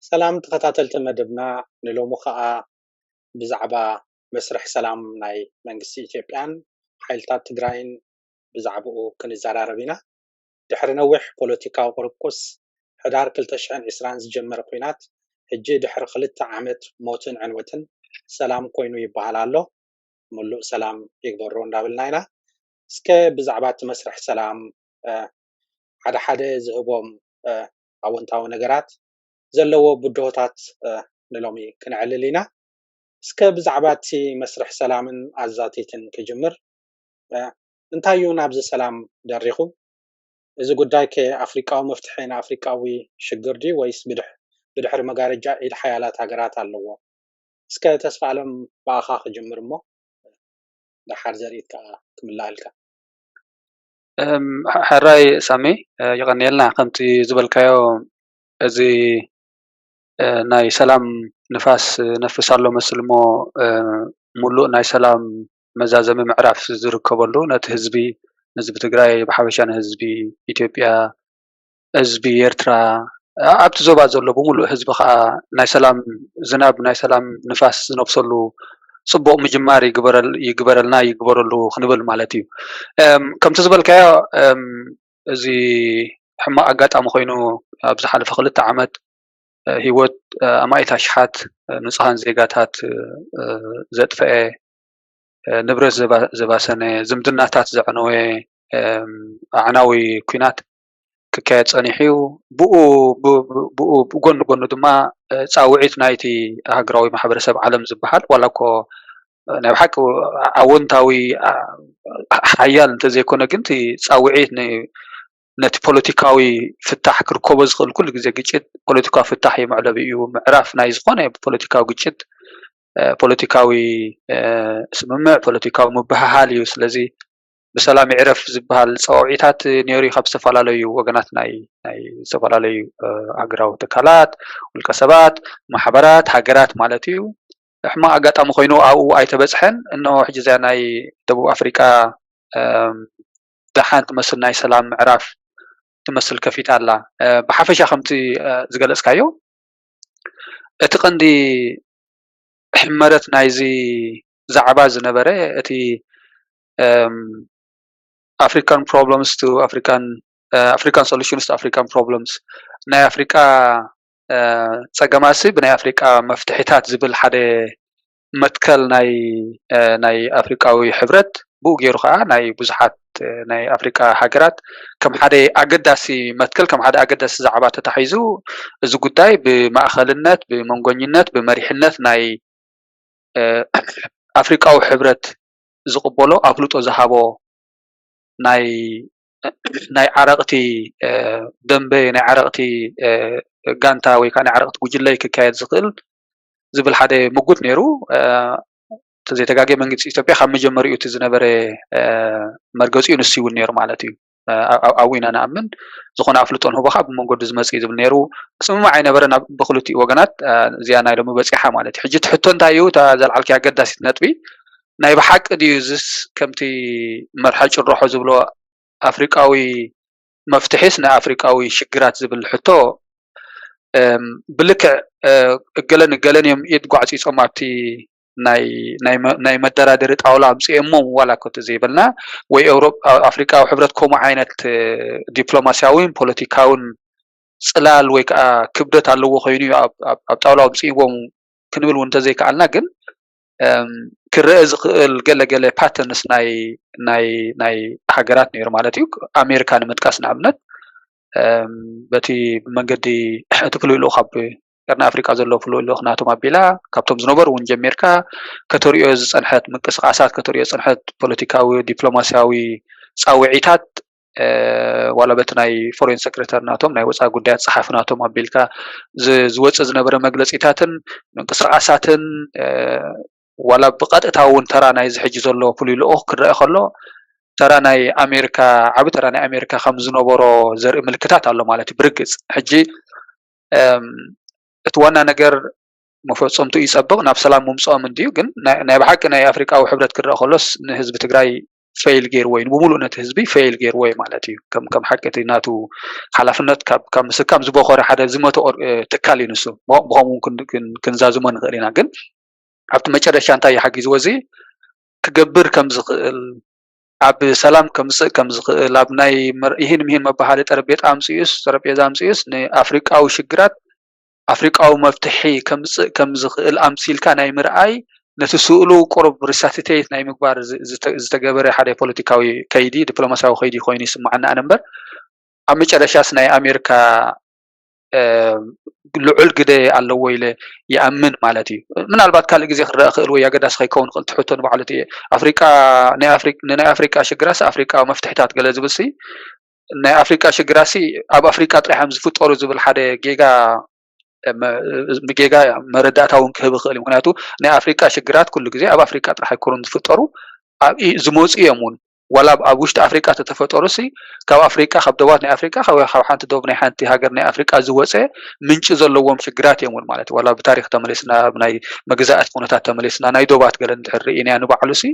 ሰላም ተኸታተልቲ መደብና፣ ንሎሚ ኸኣ ብዛዕባ መስርሕ ሰላም ናይ መንግስቲ ኢትዮጵያን ሓይልታት ትግራይን ብዛዕባኡ ክንዘራረብ ኢና። ድሕሪ ነዊሕ ፖለቲካዊ ቁርቁስ፣ ሕዳር ክልተ ሽሕን ዕስራን ዝጀመረ ኲናት፣ ሕጂ ድሕሪ ክልተ ዓመት ሞትን ዕንወትን ሰላም ኮይኑ ይበሃል ኣሎ። ምሉእ ሰላም ይግበሮ እንዳበልና ኢና። እስከ ብዛዕባ እቲ መስርሕ ሰላም፣ እ፣ ሓደ ሓደ ዝህቦም፣ እ፣ ኣወንታዊ ነገራት ዘለዎ ብድሆታት፣ እ፣ ንሎሚ ክነዕልል ኢና። እስከ ብዛዕባ እቲ መስርሕ ሰላምን ኣዛቲትን ክጅምር። እ፣ እንታይ እዩ ናብዚ ሰላም ደሪኹ? እዚ ጉዳይ ከ ኣፍሪቃዊ መፍትሒ ንኣፍሪቃዊ ሽግር ድዩ ወይስ ብድሕ-፣ ብድሕሪ መጋረጃ ኢድ ሓያላት ሃገራት ኣለዎ? እስከ ተስፋ ኣለም ብኣኻ ክጅምር እሞ ደሓር ዘርኢት ከኣ ክምላኣልካ። እም፣ ሐ-፣ ሕራይ ሳሚ፣ እ፣ ይቐንየልና። ከምቲ ዝበልካዮ፣ እዚ፣ እ፣ ናይ ሰላም ንፋስ ነፍስ ኣሎ መስል እሞ፣ እ፣ ሙሉእ ናይ ሰላም መዛዘሚ ምዕራፍ ዝርከበሉ፣ ነቲ ህዝቢ፣ ንህዝቢ ትግራይ ብሓፈሻ፣ ንህዝቢ ኢትዮጵያ፣ ህዝቢ ኤርትራ፣ ኣ-፣ ኣብቲ ዞባ ዘሎ ብምሉእ ህዝቢ ኸኣ ናይ ሰላም ዝናብ፣ ናይ ሰላም ንፋስ ዝነፍሰሉ ጽቡቕ ምጅማር ይግበረል-፣ ይግበረልና፣ ይግበረሉ ክንብል ማለት እዩ። እም፣ ከምቲ ዝበልካዮ፣ እም፣ እዚ ሕማቕ ኣጋጣሚ ኮይኑ፣ ኣብ ዝሓለፈ ክልተ ዓመት፣ እ፣ ህይወት፣ እ፣ ኣማኢት ኣሽሓት፣ እ፣ ንጹሃን ዜጋታት፣ እ፣ ዘጥፈኤ፣ እ፣ ንብረት ዘባ-፣ ዘባሰነ፣ ዝምድናታት ዘዕነወ፣ እም፣ ኣዕናዊ ኲናት ክካየድ ጸኒሑ እዩ። ብኡ፣ ብ-፣ ብ-፣ ብኡ፣ ብጎኒ ጎኒ ድማ፣ እ፣ ጻውዒት ናይቲ ሃገራዊ ማሕበረሰብ ዓለም ዝበሃል፣ ዋላ እኮ፣ እ፣ ናይ ብሓቂ ኣወንታዊ፣ ኣ-፣ ሓያል እንተዘይኮነ፣ ግን እቲ ጻውዒት ን-፣ ነቲ ፖለቲካዊ ፍታሕ ክርከቦ ዝኽእል፣ ኩሉ ግዜ ግጭት ፖለቲካዊ ፍታሕ እዩ፣ መዕለቢ እዩ። ምዕራፍ ናይ ዝኾነ ፖለቲካዊ ግጭት፣ እ፣ ፖለቲካዊ፣ እ፣ ስምምዕ፣ ፖለቲካዊ ምብህሃል እዩ። ስለዚ ብሰላም ይዕረፍ ዝበሃል ጸዋውዒታት ነይሩ እዩ፣ ካብ ዝተፈላለዩ ወገናት ናይ፣ ናይ ዝተፈላለዩ፣ እ፣ ሃገራዊ ትካላት፣ ውልቀ ሰባት፣ ማሕበራት፣ ሃገራት ማለት እዩ። ሕማቕ ኣጋጣሚ ኮይኑ ኣብኡ ኣይተበጽሐን። እነሆ ሕጂ እዚኣ ናይ ደቡብ ኣፍሪቃ፣ እም፣ ደሓን ትመስል ናይ ሰላም ምዕራፍ ትመስል ከፊታ ኣላ። እ፣ ብሓፈሻ ከምቲ፣ እ፣ ዝገለጽካዮ፣ እቲ ቀንዲ ሕመረት ናይዚ ዛዕባ ዝነበረ፣ እቲ፣ እም፣ African problems to African፣ እ፣ African solutions to African problems፣ ናይ ኣፍሪቃ፣ እ፣ ጸገማሲ ብናይ ኣፍሪቃ መፍትሒታት ዝብል ሓደ መትከል ናይ፣ እ፣ ናይ ኣፍሪቃዊ ሕብረት፣ ብኡ ገይሩ ኸኣ ናይ ብዙሓት፣ እ፣ ናይ ኣፍሪቃ ሃገራት ከም ሓደ ኣገዳሲ መትከል፣ ከም ሓደ ኣገዳሲ ዛዕባ ተታሒዙ፣ እዚ ጉዳይ ብማእከልነት፣ ብመንጎኝነት፣ ብመሪሕነት ናይ፣ እ፣ ኣፍሪቃዊ ሕብረት ዝቕበሎ፣ ኣፍልጦ ዝሃቦ ናይ፣ ናይ ዓረቕቲ፣ እ፣ ደንበ፣ ናይ ዓረቕቲ፣ እ፣ ጋንታ ወይ ከዓ ናይ ዓረቕቲ ጉጅለ ክካየድ ዝኽእል ዝብል ሓደ ምጉት ነይሩ። እ፣ እንተዘይተጋግየ መንግስቲ ኢትዮጵያ ካብ መጀመሪኡ እቲ ዝነበረ፣ እ፣ መርገጺኡ ንሱ እውን ነይሩ ማለት እዩ። እ፣ ኣብ-፣ ኣብኡ ኢና ንኣምን። ዝኾነ ኣፍልጦ ንህቦኻ ብመንገዱ ዝመጽእ እዩ ዝብል ነይሩ። ክስምማዕ ኣይነበረን ኣብ፣ ብክልቲኡ ወገናት። እ፣ እዚኣ ናይ ሎሚ በጺሓ ማለት እዩ። ሕጂ እቲ ሕቶ እንታይ እዩ? እታ ዘልዓልክያ ኣገዳሲት ነጥቢ፣ ናይ ብሓቂ ድዩ እዝስ ከምቲ መርሓ ጭረሖ ዝብሎ ኣፍሪቃዊ መፍትሒስ ንኣፍሪቃዊ ሽግራት ዝብል ሕቶ፣ እም፣ ብልክዕ፣ እ፣ እገለን እገለን እዮም ኢድ ጓዕጺጾም ኣብቲ ናይ፣ ናይ መ-፣ ናይ መደራደሪ ጣውላ ኣምጺኦሞ ዋላ እኮ እንተዘይበልና፣ ወይ ኤውሮጳ፣ ኣፍሪቃዊ ሕብረት ከምኡ ዓይነት፣ እ፣ ዲፕሎማስያዊን ፖለቲካውን ጽላል ወይ ከኣ ክብደት ኣለዎ ኮይኑ እዩ ኣብ፣ ኣብ፣ ኣብ ጣውላ ኣምጺእዎም ክንብል እውን እንተዘይከኣልና፣ ግን፣ እም፣ ክረአ ዝኽእል ገለ ገለ ፓተርንስ ናይ፣ ናይ፣ ናይ ሃገራት ነይሩ ማለት እዩ። ኣሜሪካ ንምጥቃስ ንኣብነት፣ እም፣ በቲ ብመንገዲ እቲ ፍሉይ ልኡኽ ኣብ ቀርኒ ኣፍሪቃ ዘሎ ፍሉይ ልኡኽ ናቶም ኣቢላ፣ ካብቶም ዝነበሩ እውን ጀሚርካ ከተርእዮ ዝጸንሐት ምንቅስቃሳት፣ ከተርእዮ ዝጸንሐት ፖለቲካዊ፣ ዲፕሎማስያዊ ጻውዒታት ዋላ በቲ ናይ ፎሬን ሰክሬታሪ ናቶም ናይ ወፃኢ ጉዳያት ፀሓፊ ናቶም ኣቢልካ ዝወፅእ ዝነበረ መግለፂታትን ምንቅስቃሳትን ዋላ ብቀጥታ እውን ተራ ናይዚ ሕጂ ዘሎ ፍሉይ ልኡኽ ክረአ ከሎ ተራ ናይ ኣሜሪካ ዓቢ ተራ ናይ ኣሜሪካ ከም ዝነበሮ ዘርኢ ምልክታት ኣሎ ማለት እዩ። ብርግፅ ሕጂ እቲ ዋና ነገር መፈፀምቱ ይፀብቕ ናብ ሰላም ምምፅኦም እንድዩ። ግን ናይ ብሓቂ ናይ ኣፍሪቃዊ ሕብረት ክረአ ከሎስ ንህዝቢ ትግራይ ፌይል ገይርዎ እዩ። ብሙሉእ ነቲ ህዝቢ ፌይል ገይርዎ እዩ ማለት እዩ። ከም ከም ሓቂ እቲ ናቱ ሓላፍነት ካብ ካብ ምስካም ዝቦኸረ ሓደ ዝመተ ትካል እዩ ንሱ። ብኸምኡ ክንዛዝሞ ንኽእል ኢና። ግን ኣብቲ መጨረሻ እንታይ ሓጊዝዎ እዚ ክገብር ከም ዝኽእል ኣብ ሰላም ከምፅእ ከም ዝኽእል ኣብ ናይ ይህን ምሂን መባሃሊ ጠረጴዛ ኣምፅኡስ ጠረጴዛ ኣምፅኡስ ንኣፍሪቃዊ ሽግራት ኣፍሪቃዊ መፍትሒ ከምፅእ ከም ዝኽእል ኣምሲልካ ናይ ምርኣይ ነቲ ስእሉ ቁሩብ ሪሳሲቴት ናይ ምግባር ዝተገበረ ሓደ ፖለቲካዊ ከይዲ ዲፕሎማሲያዊ ከይዲ ኮይኑ ይስማዓና ኣነ እምበር ኣብ መጨረሻስ ናይ ኣሜሪካ ልዑል ግደ ኣለዎ ኢለ ይኣምን ማለት እዩ። ምናልባት ካልእ ግዜ ክረአ ክእል ወይ ኣገዳሲ ከይከውን ክእል ትሕቶ ንባዕሉ እቲ ኣፍሪቃ ንናይ ኣፍሪቃ ሽግራስ ኣፍሪቃ መፍትሕታት ገለ ዝብል ሲ ናይ ኣፍሪቃ ሽግራሲ ኣብ ኣፍሪቃ ጥራሕ እዮም ዝፍጠሩ ዝብል ሓደ ጌጋ ጌጋ መረዳእታ እውን ክህብ ይኽእል እዩ። ምክንያቱ ናይ ኣፍሪቃ ሽግራት ኩሉ ግዜ ኣብ ኣፍሪቃ ጥራሕ ኣይኮኑን ዝፍጠሩ ዝመፁ እዮም እውን ዋላ ኣብ ውሽጢ ኣፍሪቃ ተተፈጠሩ ሲ ካብ ኣፍሪቃ ካብ ዶባት ናይ ኣፍሪቃ ካብ ሓንቲ ዶብ ናይ ሓንቲ ሃገር ናይ ኣፍሪቃ ዝወፀ ምንጪ ዘለዎም ሽግራት እዮም እውን ማለት ዋላ ብታሪክ ተመሊስና ናይ መግዛእት ኩነታት ተመሊስና ናይ ዶባት ገለ እንድሕር ርኢና ንባዕሉ ሲ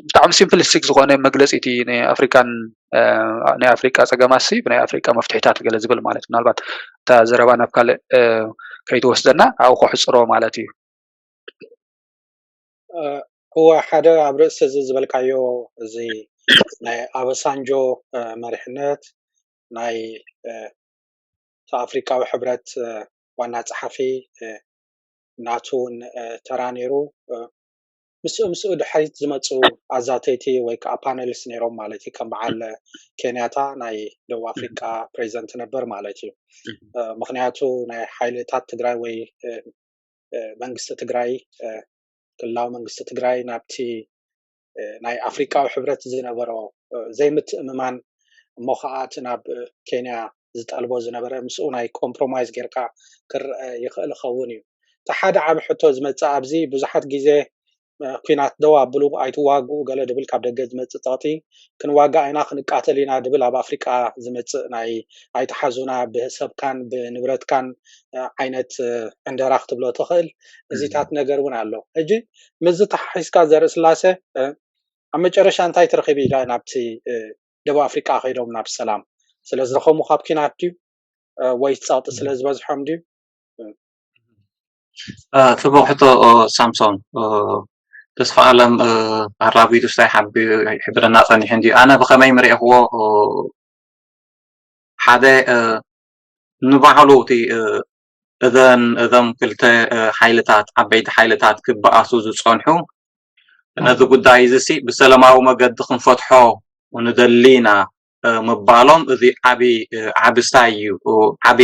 ብጣዕሚ ሲምፕሊስቲክ ዝኾነ መግለፂ እቲ ናይ ኣፍሪካን ናይ ኣፍሪቃ ፀገማት ሲ ብናይ ኣፍሪቃ መፍትሒታት ገለ ዝብል ማለት ምናልባት እታ ዘረባ ናብ ካልእ ከይትወስደና ኣብኡ ከሕፅሮ ማለት እዩ። እወ ሓደ ኣብ ርእሲ እዚ ዝበልካዮ እዚ ናይ ኣበሳንጆ መሪሕነት ናይ ኣፍሪቃዊ ሕብረት ዋና ጸሓፊ ናቱ እውን ተራ ነይሩ። ምስኡ ምስኡ ድሕሪት ዝመፁ ኣዛተይቲ ወይ ከዓ ፓነልስ ነይሮም ማለት እዩ። ከም በዓል ኬንያታ ናይ ደቡብ ኣፍሪቃ ፕሬዚደንት ነበር ማለት እዩ። ምክንያቱ ናይ ሓይልታት ትግራይ ወይ መንግስቲ ትግራይ ክልላዊ መንግስቲ ትግራይ ናብቲ ናይ ኣፍሪቃዊ ሕብረት ዝነበሮ ዘይምትእምማን እሞ ከዓ እቲ ናብ ኬንያ ዝጠልቦ ዝነበረ ምስኡ ናይ ኮምፕሮማይዝ ጌርካ ክረአ ይኽእል ይኸውን እዩ። እቲ ሓደ ዓብ ሕቶ ዝመፅእ ኣብዚ ብዙሓት ግዜ ኩናት ደው ኣብሉ ኣይትዋግኡ ገለ ድብል ካብ ደገ ዝመፅእ ፀቕጢ ክንዋጋእ ኢና ክንቃተል ኢና ድብል ኣብ ኣፍሪቃ ዝመፅእ ናይ ኣይትሓዙና ብሰብካን ብንብረትካን ዓይነት ዕንደራ ክትብሎ ትኽእል እዚታት ነገር እውን ኣሎ። ሕጂ ምስዚ ተሓሒዝካ ዘርኢ ስላሴ ኣብ መጨረሻ እንታይ ትረኺብ ኢላ ናብቲ ደቡብ ኣፍሪቃ ከይዶም ናብ ሰላም ስለ ዝረኸሙ ካብ ኪናት ድዩ ወይስ ፀቕጢ ስለ ዝበዝሖም ድዩ? ፅቡቅ ሕቶ ሳምሶን። ተስፋ ኣለም ኣራቢቱ ስታይ ሓቢሩ ይሕብረና ፀኒሑ እንድዩ። ኣነ ብከመይ ምርኢኽዎ ሓደ ንባዕሉ እቲ እዘን እዞም ክልተ ሓይልታት ዓበይቲ ሓይልታት ክበኣሱ ዝፀንሑ ነዚ ጉዳይ እዚ ሲ ብሰላማዊ መገዲ ክንፈትሖ ንደሊ ኢና ምባሎም እዚ ዓቢ ዓቢ ስታይ እዩ። ዓቢ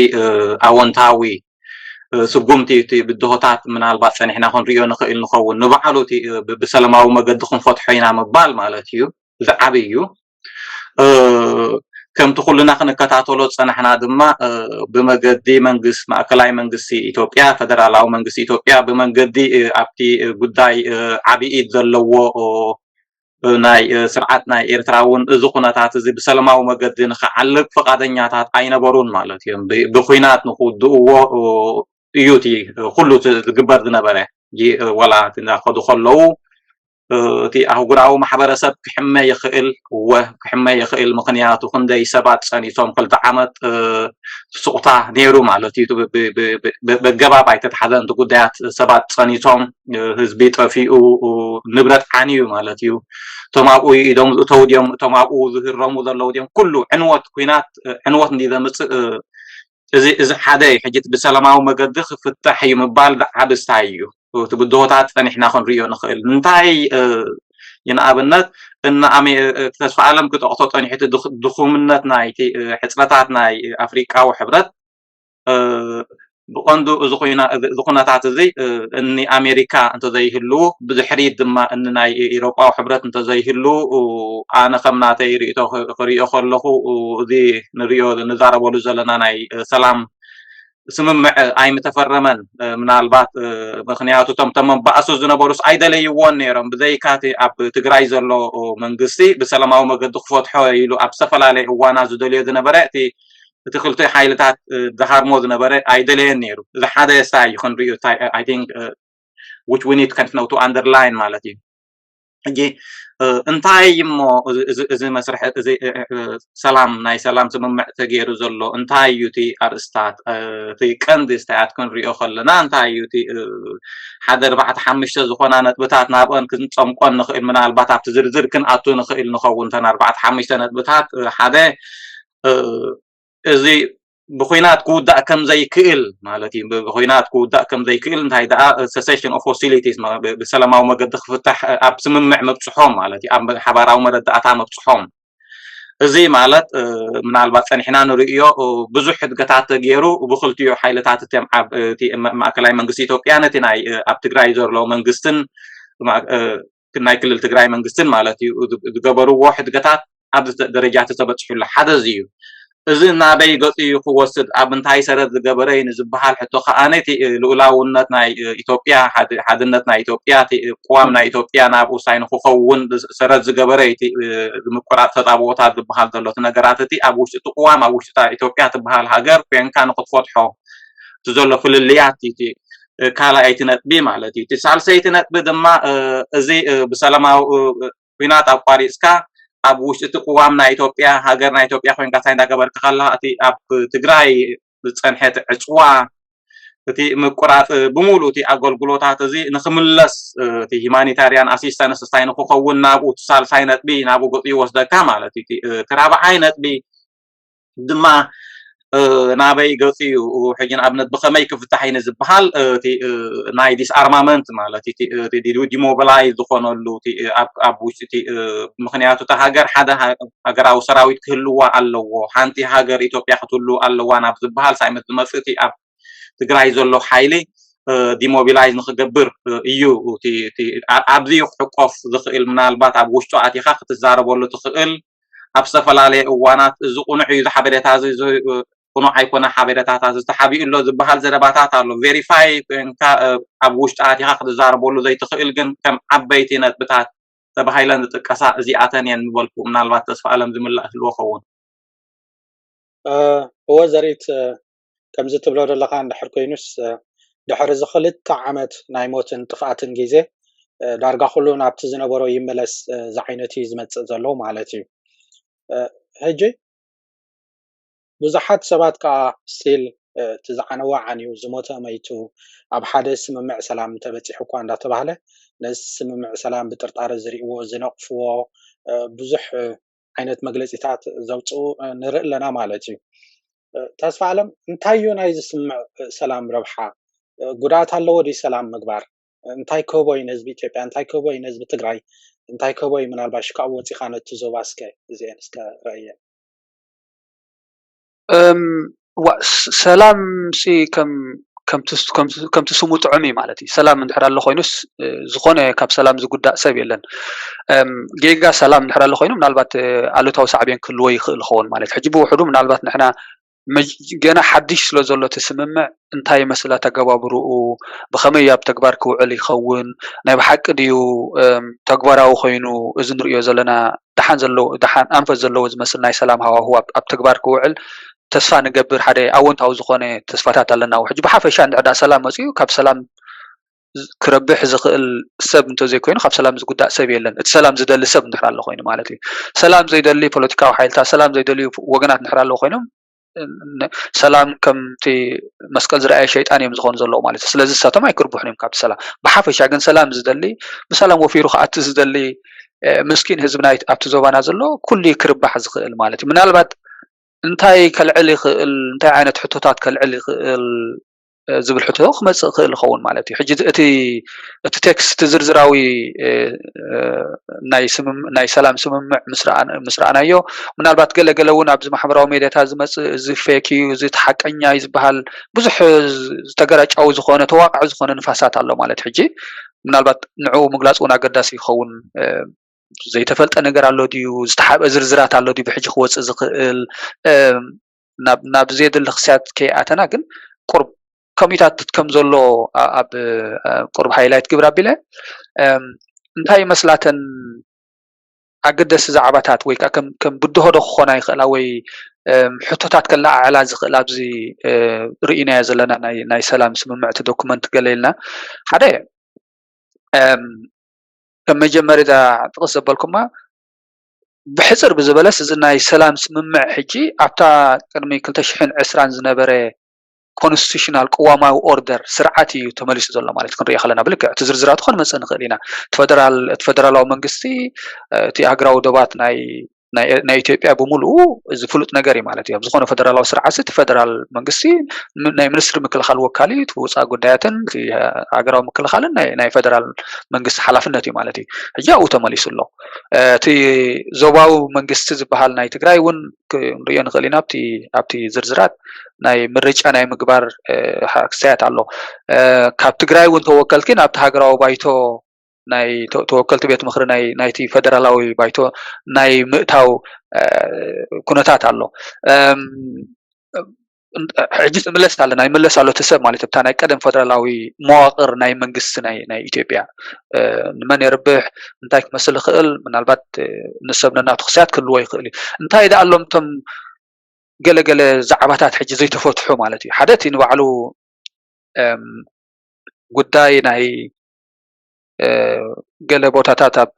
ኣወንታዊ ስጉምቲ እቲ ብድሆታት ምናልባት ፀኒሕና ክንሪኦ ንኽእል ንኸውን። ንባዕሉ እቲ ብሰላማዊ መገዲ ክንፈትሖ ኢና ምባል ማለት እዩ። እዚ ዓቢ እዩ። ከምቲ ኩልና ክንከታተሎ ዝፀናሕና ድማ ብመገዲ መንግስቲ ማእከላይ መንግስቲ ኢትዮጵያ ፈደራላዊ መንግስቲ ኢትዮጵያ ብመንገዲ ኣብቲ ጉዳይ ዓብይ ኢድ ዘለዎ ናይ ስርዓት ናይ ኤርትራ እውን እዚ ኩነታት እዚ ብሰላማዊ መገዲ ንክዓልብ ፍቓደኛታት ኣይነበሩን ማለት እዮም። ብኩናት ንክውድእዎ እዩ እቲ ኩሉ ዝግበር ዝነበረ ዋላ እናኸዱ ከለዉ እቲ ኣህጉራዊ ማሕበረሰብ ክሕመ ይኽእል እወ ክሕመ ይኽእል ምኽንያቱ ክንደይ ሰባት ፀኒቶም ክልተ ዓመት ስቑታ ነይሩ ማለት እዩ በገባብ ኣይተትሓዘ እንት ጉዳያት ሰባት ፀኒቶም ህዝቢ ጠፊኡ ንብረት ዓንዩ ማለት እዩ እቶም ኣብኡ ኢዶም ዝእተው ድዮም እቶም ኣብኡ ዝህረሙ ዘለዉ ድዮም ኩሉ ዕንወት ኩናት ዕንወት እንዲ ዘምፅእ እዚ እዚ ሓደ እዩ ሕጂ ብሰላማዊ መገዲ ክፍታሕ እዩ ምባል ዓቢ ስታይ እዩ እቲ ብድሆታት ፀኒሕና ክንሪኦ ንኽእል እንታይ ንኣብነት እና ተስፋ ኣለም ክጠቕሶ ፀኒሑ ድኹምነት ናይቲ ሕፅረታት ናይ ኣፍሪቃዊ ሕብረት ብቐንዱ እዚ ኩነታት እዚ እኒ ኣሜሪካ እንተዘይህልዉ፣ ብድሕሪት ድማ እኒ ናይ ኤሮጳዊ ሕብረት እንተዘይህልዉ፣ ኣነ ከም ናተይ ርእቶ ክሪኦ ከለኹ፣ እዚ ንሪኦ ንዛረበሉ ዘለና ናይ ሰላም ስምምዕ ኣይምተፈረመን። ምናልባት ምክንያቱ እቶም ተመባእሱ ዝነበሩስ ኣይደለይዎን ነይሮም። ብዘይካ እቲ ኣብ ትግራይ ዘሎ መንግስቲ ብሰላማዊ መገዲ ክፈትሖ ኢሉ ኣብ ዝተፈላለየ እዋናት ዝደልዮ ዝነበረ፣ እቲ እቲ ክልተ ሓይልታት ዝሃርሞ ዝነበረ ኣይደለየን ነይሩ። እዚ ሓደ ስታይ እዩ ክንሪኦ እንታይ I think which we need kind of to underline ማለት እዩ። ሕጂ እንታይ እሞ እዚ መስርሕ እዚ ሰላም ናይ ሰላም ስምምዕ ተገይሩ ዘሎ እንታይ እዩ እቲ ኣርእስታት እቲ ቀንዲ ስታያት ክንሪኦ ከለና እንታይ እዩ እቲ ሓደ ኣርባዕተ ሓሙሽተ ዝኾና ነጥብታት ናብአን ክንፀምቆን ንኽእል ምናልባት ኣብቲ ዝርዝር ክንኣቱ ንኽእል ንኸውን እተን ኣርባዕተ ሓሙሽተ ነጥብታት ሓደ እዚ ብኩናት ክውዳእ ከም ዘይክእል ማለት እዩ። ብኩናት ክውዳእ ከም ዘይክእል እንታይ ደኣ cessation of hostilities ብሰላማዊ መገዲ ክፍታሕ ኣብ ስምምዕ ምብፅሖም ማለት እዩ። ኣብ ሓባራዊ መረዳእታ ምብፅሖም እዚ ማለት ምናልባት ፀኒሕና ንርእዮ ብዙሕ ሕድገታት ተገይሩ ብክልቲኡ ሓይልታት እቶም ኣብ ማእከላይ መንግስቲ ኢትዮጵያን እቲ ናይ ኣብ ትግራይ ዘሎ መንግስትን ናይ ክልል ትግራይ መንግስትን ማለት እዩ ዝገበርዎ ሕድገታት ኣብዚ ደረጃ ተበፅሑሉ ሓደ እዚ እዩ። እዚ ናበይ ገፂ እዩ ክወስድ ኣብ እንታይ ሰረት ዝገበረ እዩ ንዝበሃል ሕቶ ከዓ ነቲ ልኡላውነት ናይ ኢትዮጵያ ሓድነት ናይ ኢትዮጵያ ቅዋም ናይ ኢትዮጵያ ናብኡ ሳይ ንክኸውን ሰረት ዝገበረ እቲ ምቁራፅ ተፃብኦታት ዝበሃል ዘሎ እቲ ነገራት እቲ ኣብ ውሽጢ እቲ ቅዋም ኣብ ውሽጢ ኢትዮጵያ ትበሃል ሃገር ኮንካ ንክትፈትሖ እቲ ዘሎ ፍልልያት እቲ ካልኣይቲ ነጥቢ ማለት እዩ። እቲ ሳልሰይቲ ነጥቢ ድማ እዚ ብሰላማዊ ኩናት ኣቋሪፅካ ኣብ ውሽጢ እቲ ቅዋም ናይ ኢትዮጵያ ሃገር ናይ ኢትዮጵያ ኮይንካ እንታይ እንዳገበርካ ከለካ እቲ ኣብ ትግራይ ዝፀንሐ እቲ ዕፅዋ እቲ ምቁራፅ ብምሉእ እቲ ኣገልግሎታት እዚ ንክምለስ እቲ ሂማኒታርያን ኣሲስታንስ እንታይ ንክኸውን ናብኡ እቲ ሳልሳይ ነጥቢ ናብኡ ገፁ ይወስደካ ማለት እዩ። እቲ ራብዓይ ነጥቢ ድማ ናበይ ገፂ እዩ ሕጂ ንኣብነት ብከመይ ክፍታሕ እዩ ዝበሃል እቲ ናይ ዲስኣርማመንት ማለት ዲሞቢላይዝ ዝኾነሉ ኣብ ውሽጢ ምክንያቱ እታ ሃገር ሓደ ሃገራዊ ሰራዊት ክህልዋ ኣለዎ ሓንቲ ሃገር ኢትዮጵያ ክትህልው ኣለዋ ናብ ዝበሃል ሳይመት ዝመፅእ እቲ ኣብ ትግራይ ዘሎ ሓይሊ ዲሞቢላይዝ ንክገብር እዩ ኣብዚ ክሕቆፍ ዝኽእል ምናልባት ኣብ ውሽጡ ኣቲኻ ክትዛረበሉ ትኽእል ኣብ ዝተፈላለየ እዋናት እዚ ቁኑዕ እዩ ዝሓበሬታ እዚ ቅኑዕ ኣይኮነ ሓበሬታታት ዝተሓቢኡ ኣሎ ዝበሃል ዘረባታት ኣሎ ቬሪፋይ ኮንካ ኣብ ውሽጢ ኣቲኻ ክትዛረበሉ ዘይትኽእል ግን ከም ዓበይቲ ነጥብታት ተባሂለን ዝጥቀሳ እዚኣተን እየን ምበልኩ ምናልባት ተስፋ ኣለም ዝምላእ ህልዎ ኸውን እወ ዘሪት ከምዚ ትብሎ ዘለካ እንድሕር ኮይኑስ ድሕሪ እዚ ክልተ ዓመት ናይ ሞትን ጥፍኣትን ግዜ ዳርጋ ኩሉ ናብቲ ዝነበሮ ይመለስ ዝዓይነት እዩ ዝመፅእ ዘሎ ማለት እዩ ሕጂ ብዙሓት ሰባት ከዓ ስቲል እቲ ዝዓነወ ዓንዩ ዝሞተ መይቱ ኣብ ሓደ ስምምዕ ሰላም እንተበፂሑ እኳ እንዳተባህለ ነዚ ስምምዕ ሰላም ብጥርጣረ ዝርእዎ ዝነቕፍዎ ብዙሕ ዓይነት መግለፂታት ዘውፅኡ ንርኢ ኣለና ማለት እዩ ተስፋ ኣለም እንታይ እዩ ናይዚ ስምምዕ ሰላም ረብሓ ጉድኣት ኣለዎ ድዩ ሰላም ምግባር እንታይ ክህቦ እዩ ንህዝቢ ኢትዮጵያ እንታይ ክህቦ እዩ ንህዝቢ ትግራይ እንታይ ክህቦ እዩ ምናልባት ሽካብ ወፂኻ ነቲ ዞባ እስከ እዚአን እስከ ረእየን ሰላም ሲ ከምቲ ስሙ ጥዑም እዩ ማለት እዩ ሰላም እንድሕር ኣሎ ኮይኑስ ዝኾነ ካብ ሰላም ዝጉዳእ ሰብ የለን ጌጋ ሰላም እንድሕር ኣሎ ኮይኑ ምናልባት ኣሉታዊ ሳዕቤን ክህልዎ ይኽእል ይኸውን ማለት ሕጂ ብውሕዱ ምናልባት ንሕና ገና ሓድሽ ስለ ዘሎ እቲ ስምምዕ እንታይ ይመስል ኣተገባብርኡ ብኸመይ ኣብ ተግባር ክውዕል ይኸውን ናይ ብሓቂ ድዩ ተግባራዊ ኮይኑ እዚ ንሪኦ ዘለና ደሓን ዘለዎ ደሓን ኣንፈት ዘለዎ ዝመስል ናይ ሰላም ሃዋሁ ኣብ ተግባር ክውዕል ተስፋ ንገብር ሓደ ኣወንታዊ ዝኾነ ተስፋታት ኣለና ሕጂ ብሓፈሻ እንድሕር ሰላም መፅኡ ካብ ሰላም ክረብሕ ዝኽእል ሰብ እንተዘይኮይኑ ካብ ሰላም ዝጉዳእ ሰብ የለን እቲ ሰላም ዝደሊ ሰብ እንድሕር ኣሎ ኮይኑ ማለት እዩ ሰላም ዘይደሊ ፖለቲካዊ ሓይልታት ሰላም ዘይደልዩ ወገናት እንድሕር ኣለዉ ኮይኖም ሰላም ከምቲ መስቀል ዝረኣየ ሸይጣን እዮም ዝኾኑ ዘለዉ ማለት እዩ ስለዚ እሳቶም ኣይክርብሑን እዮም ካብቲ ሰላም ብሓፈሻ ግን ሰላም ዝደሊ ብሰላም ወፊሩ ክኣቲ ዝደሊ ምስኪን ህዝብና ኣብቲ ዞባና ዘሎ ኩሉ ክርባሕ ዝኽእል ማለት እዩ ምናልባት እንታይ ከልዕል ይኽእል እንታይ ዓይነት ሕቶታት ከልዕል ይኽእል ዝብል ሕቶ ክመፅእ ክእል ይኸውን ማለት እዩ። ሕጂ እቲ እቲ ቴክስት ዝርዝራዊ ናይ ሰላም ስምምዕ ምስ ረኣናዮ፣ ምናልባት ገለ ገለ እውን ኣብዚ ማሕበራዊ ሜድያታት ዝመፅእ እዚ ፌክ እዩ፣ እዚ ተሓቀኛ እዩ ዝበሃል ብዙሕ ዝተገራጫዊ ዝኾነ ተዋቃዒ ዝኾነ ንፋሳት ኣሎ ማለት። ሕጂ ምናልባት ንዕኡ ምግላፅ እውን ኣገዳሲ ይኸውን። ዘይተፈልጠ ነገር ኣሎ ድዩ? ዝተሓበ ዝርዝራት ኣሎ ድዩ ብሕጂ ክወፅእ ዝኽእል? ናብ ናብ ዘየድሊ ክስያት ከይኣተና ግን ቁርብ ከምኡታት ከም ዘሎ ኣብ ቁርብ ሃይላይት ግብር ኣቢለ እንታይ ይመስላተን ኣገደሲ ዛዕባታት ወይ ከዓ ከም ብድሆ ዶ ክኾና ይኽእላ ወይ ሕቶታት ከለዓዕላ ዝኽእል ኣብዚ ርኢናዮ ዘለና ናይ ሰላም ስምምዕቲ ዶኩመንት ገለ ኢልና ሓደ ከም መጀመርያ ጥቕስ ዘበልኩማ ብሕፅር ብዝበለስ እዚ ናይ ሰላም ስምምዕ ሕጂ ኣብታ ቅድሚ ክልተ ሽሕን ዕስራን ዝነበረ ኮንስቲቱሽናል ቅዋማዊ ኦርደር ስርዓት እዩ ተመሊሱ ዘሎ ማለት ክንሪኦ ከለና ብልክዕ እቲ ዝርዝራቱ ክንመፅእ ንኽእል ኢና። እቲ ፈደራላዊ መንግስቲ እቲ ሃገራዊ ዶባት ናይ ናይ ኢትዮጵያ ብምሉኡ እዚ ፍሉጥ ነገር እዩ ማለት እዩ። ኣብ ዝኾነ ፈደራላዊ ስርዓት እቲ ፈደራል መንግስቲ ናይ ሚኒስትሪ ምክልኻል ወካሊ እቲ ውፃእ ጉዳያትን ሃገራዊ ምክልኻልን ናይ ፈደራል መንግስቲ ሓላፍነት እዩ ማለት እዩ። ሕጂ ኣብኡ ተመሊሱ ኣሎ። እቲ ዞባዊ መንግስቲ ዝበሃል ናይ ትግራይ እውን ክንሪኦ ንኽእል ኢና። ኣብቲ ዝርዝራት ናይ ምርጫ ናይ ምግባር ክሳያት ኣሎ። ካብ ትግራይ እውን ተወከልቲ ናብቲ ሃገራዊ ባይቶ ናይ ተወከልቲ ቤት ምኽሪ ናይቲ ፈደራላዊ ባይቶ ናይ ምእታው ኩነታት ኣሎ። ሕጂ ትምለስ ኣለና ይምለስ ኣሎ እቲ ሰብ ማለት ኣብታ ናይ ቀደም ፈደራላዊ መዋቅር ናይ መንግስቲ ናይ ኢትዮጵያ ንመን የርብሕ እንታይ ክመስል ይኽእል ምናልባት ንሰብ ነናቱ ክሳያት ክህልዎ ይኽእል እዩ። እንታይ ደኣ ኣሎም እቶም ገለገለ ዛዕባታት ሕጂ ዘይተፈትሑ ማለት እዩ። ሓደ እቲ ንባዕሉ ጉዳይ ናይ ገለ ቦታታት ኣብ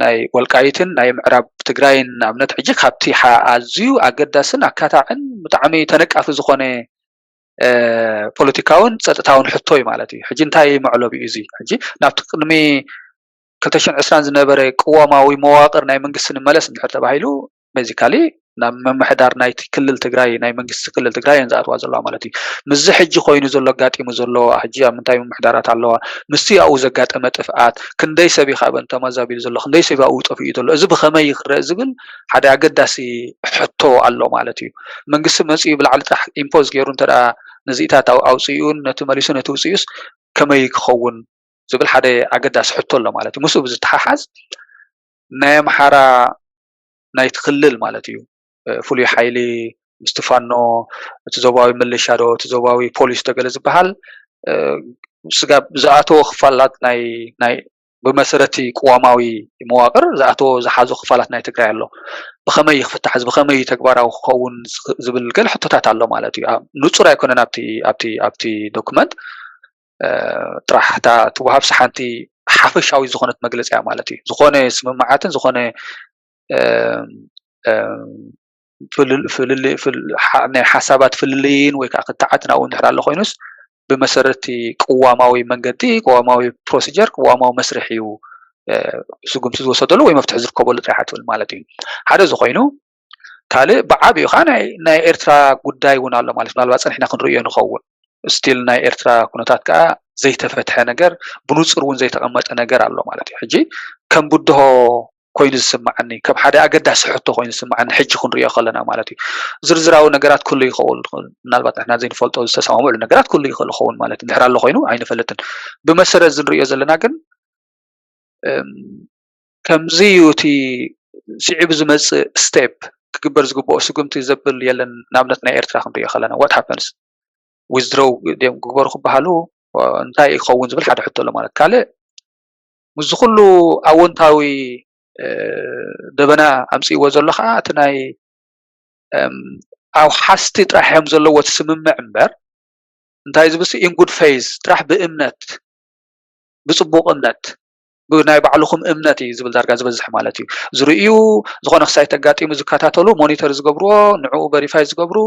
ናይ ወልቃይትን ናይ ምዕራብ ትግራይን ንኣብነት ሕጂ ካብቲ ኣዝዩ ኣገዳስን ኣካታዕን ብጣዕሚ ተነቃፊ ዝኾነ ፖለቲካውን ፀጥታውን ሕቶ እዩ ማለት እዩ። ሕጂ እንታይ መዕለቢ እዩ እዚ? ሕጂ ናብቲ ቅድሚ ክልተ ሽሕን ዕስራን ዝነበረ ቅዋማዊ መዋቅር ናይ መንግስቲ ንመለስ እንድሕር ተባሂሉ ቤዚካሊ ናብ ምምሕዳር ናይቲ ክልል ትግራይ ናይ መንግስቲ ክልል ትግራይ እየን ዝኣትዋ ዘለዋ ማለት እዩ። ምስዚ ሕጂ ኮይኑ ዘሎ ኣጋጢሙ ዘሎ ሕጂ ኣብ ምንታይ ምምሕዳራት ኣለዋ ምስቲ ኣብኡ ዘጋጠመ ጥፍኣት ክንደይ ሰብ እዩ ካብ እንተማዛቢሉ ዘሎ ክንደይ ሰብ ኣብኡ ጠፊኡ ዘሎ እዚ ብኸመይ ይክረእ ዝብል ሓደ ኣገዳሲ ሕቶ ኣሎ ማለት እዩ። መንግስቲ መፅኡ ብላዕሊ ጥራሕ ኢምፖዝ ገይሩ እንተ ንዚኢታት ኣውፅኡን ነቲ መሊሱ ነቲ ውፅኡስ ከመይ ክኸውን ዝብል ሓደ ኣገዳሲ ሕቶ ኣሎ ማለት እዩ። ምስኡ ብዝተሓሓዝ ናይ ኣምሓራ ናይቲ ክልል ማለት እዩ ፍሉይ ሓይሊ ምስቲ ፋኖ እቲ ዞባዊ ምልሻ ዶ እቲ ዞባዊ ፖሊስ ዶ ገለ ዝበሃል ስጋብ ዝኣተዎ ክፋላት ናይ ናይ ብመሰረቲ ቅዋማዊ መዋቅር ዝኣተዎ ዝሓዞ ክፋላት ናይ ትግራይ ኣሎ። ብኸመይ ክፍታሕ እዚ ብኸመይ ተግባራዊ ክኸውን ዝብል ገለ ሕቶታት ኣሎ ማለት እዩ። ንፁር ኣይኮነን ኣብቲ ኣብቲ ኣብቲ ዶክመንት ጥራሕ እታ ትወሃብ ሓንቲ ሓፈሻዊ ዝኾነት መግለፂ እያ ማለት እዩ። ዝኾነ ስምምዓትን ዝኾነ ናይ ሓሳባት ፍልልይን ወይ ከዓ ክትዓት ናብኡ እንድሕር ኣሎ ኮይኑስ ብመሰረቲ ቅዋማዊ መንገዲ ቅዋማዊ ፕሮሲጀር ቅዋማዊ መስርሕ እዩ ስጉምቲ ዝወሰደሉ ወይ መፍትሒ ዝርከበሉ ጥራሕ ትብል ማለት እዩ። ሓደ እዚ ኮይኑ ካልእ ብዓብኡ ከዓ ናይ ኤርትራ ጉዳይ እውን ኣሎ ማለት ምናልባት ፀኒሕና ክንርእዮ ንኸውን ስቲል ናይ ኤርትራ ኩነታት ከዓ ዘይተፈትሐ ነገር ብንፁር እውን ዘይተቐመጠ ነገር ኣሎ ማለት እዩ። ሕጂ ከም ብድሆ ኮይኑ ዝስምዓኒ ከም ሓደ ኣገዳሲ ሕቶ ኮይኑ ዝስምዓኒ ሕጂ ክንሪኦ ከለና ማለት እዩ። ዝርዝራዊ ነገራት ክህሉ ይኽእል ምናልባት ንሕና ዘይንፈልጦ ዝተሰማምዑሉ ነገራት ክህሉ ይኽእል ይኸውን ማለት እንድሕር ኣሎ ኮይኑ ኣይንፈልጥን። ብመሰረት ዝንሪኦ ዘለና ግን ከምዚ እዩ እቲ ስዒቡ ዝመፅእ ስቴፕ ክግበር ዝግብኦ ስጉምቲ ዘብል የለን። ንኣብነት ናይ ኤርትራ ክንሪኦ ከለና what happens withdraw ድዮም ክግበሩ ክበሃሉ እንታይ ይኸውን ዝብል ሓደ ሕቶ ኣሎ ማለት ካልእ ምስዚ ኩሉ ኣወንታዊ ደበና ኣምፅእዎ ዘሎ ከዓ እቲ ናይ ኣውሓስቲ ጥራሕ እዮም ዘለዎ እቲ ስምምዕ እምበር እንታይ ዝብል in good faith ጥራሕ ብእምነት ብፅቡቕ እምነት ብናይ ባዕልኹም እምነት እዩ ዝብል ዳርጋ ዝበዝሕ ማለት እዩ ዝርእዩ ዝኾነ ክሳይ ተጋጢሙ ዝከታተሉ ሞኒተር ዝገብርዎ ንዕኡ ቨሪፋይ ዝገብሩ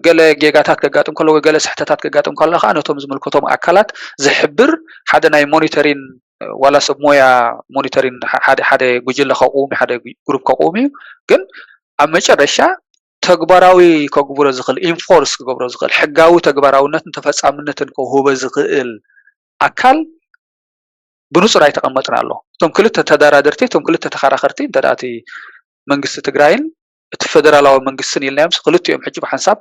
ገለ ጌጋታት ከጋጥም ከሎ ወይ ገለ ስሕተታት ከጋጥም ከሎ ከዓ ነቶም ዝምልከቶም ኣካላት ዝሕብር ሓደ ናይ ሞኒተሪን ዋላ ሰብ ሞያ ሞኒተሪን ሓደ ጉጅለ ከቁም ሓደ ግሩፕ ከቁም እዩ ግን ኣብ መጨረሻ ተግባራዊ ከግብሮ ዝኽእል፣ ኢንፎርስ ክገብሮ ዝኽእል፣ ሕጋዊ ተግባራውነትን ተፈጻምነትን ከውህቦ ዝኽእል ኣካል ብንጹር ኣይተቐመጥን ኣሎ። እቶም ክልተ ተደራደርቲ፣ እቶም ክልተ ተኸራኸርቲ እንተ እቲ መንግስቲ ትግራይን እቲ ፈደራላዊ መንግስትን ኢልናዮም፣ ክልቲኦም ሕጂ ብሓንሳብ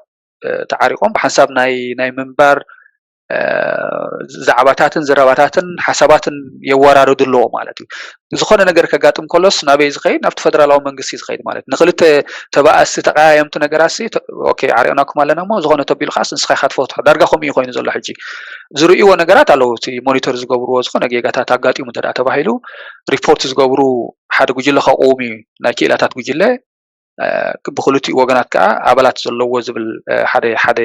ተዓሪቆም ብሓንሳብ ናይ ናይ ምንባር ዛዕባታትን ዘረባታትን ሓሳባትን የወራርዱ ኣለዎ ማለት እዩ። ዝኾነ ነገር ከጋጥም ከሎስ ናበይ ዝኸይድ? ናብቲ ፈደራላዊ መንግስቲ ዝኸይድ ማለት እዩ። ንክልተ ተባእስቲ ተቀያየምቲ ነገራት ሲ ኦኬ ዓሪቕናኩም ኣለና እሞ ዝኾነ ተቢሉ ከዓስ ንስኻ ኢኻ ትፈትሖ። ዳርጋ ከምኡ እዩ ኮይኑ ዘሎ። ሕጂ ዝርእይዎ ነገራት ኣለዉ። እቲ ሞኒተር ዝገብርዎ ዝኾነ ጌጋታት ኣጋጢሙ እንተ ተባሂሉ ሪፖርት ዝገብሩ ሓደ ጉጅለ ከቕውም እዩ። ናይ ክኢላታት ጉጅለ ብክልቲኡ ወገናት ከዓ ኣባላት ዘለዎ ዝብል ሓደ ሓደ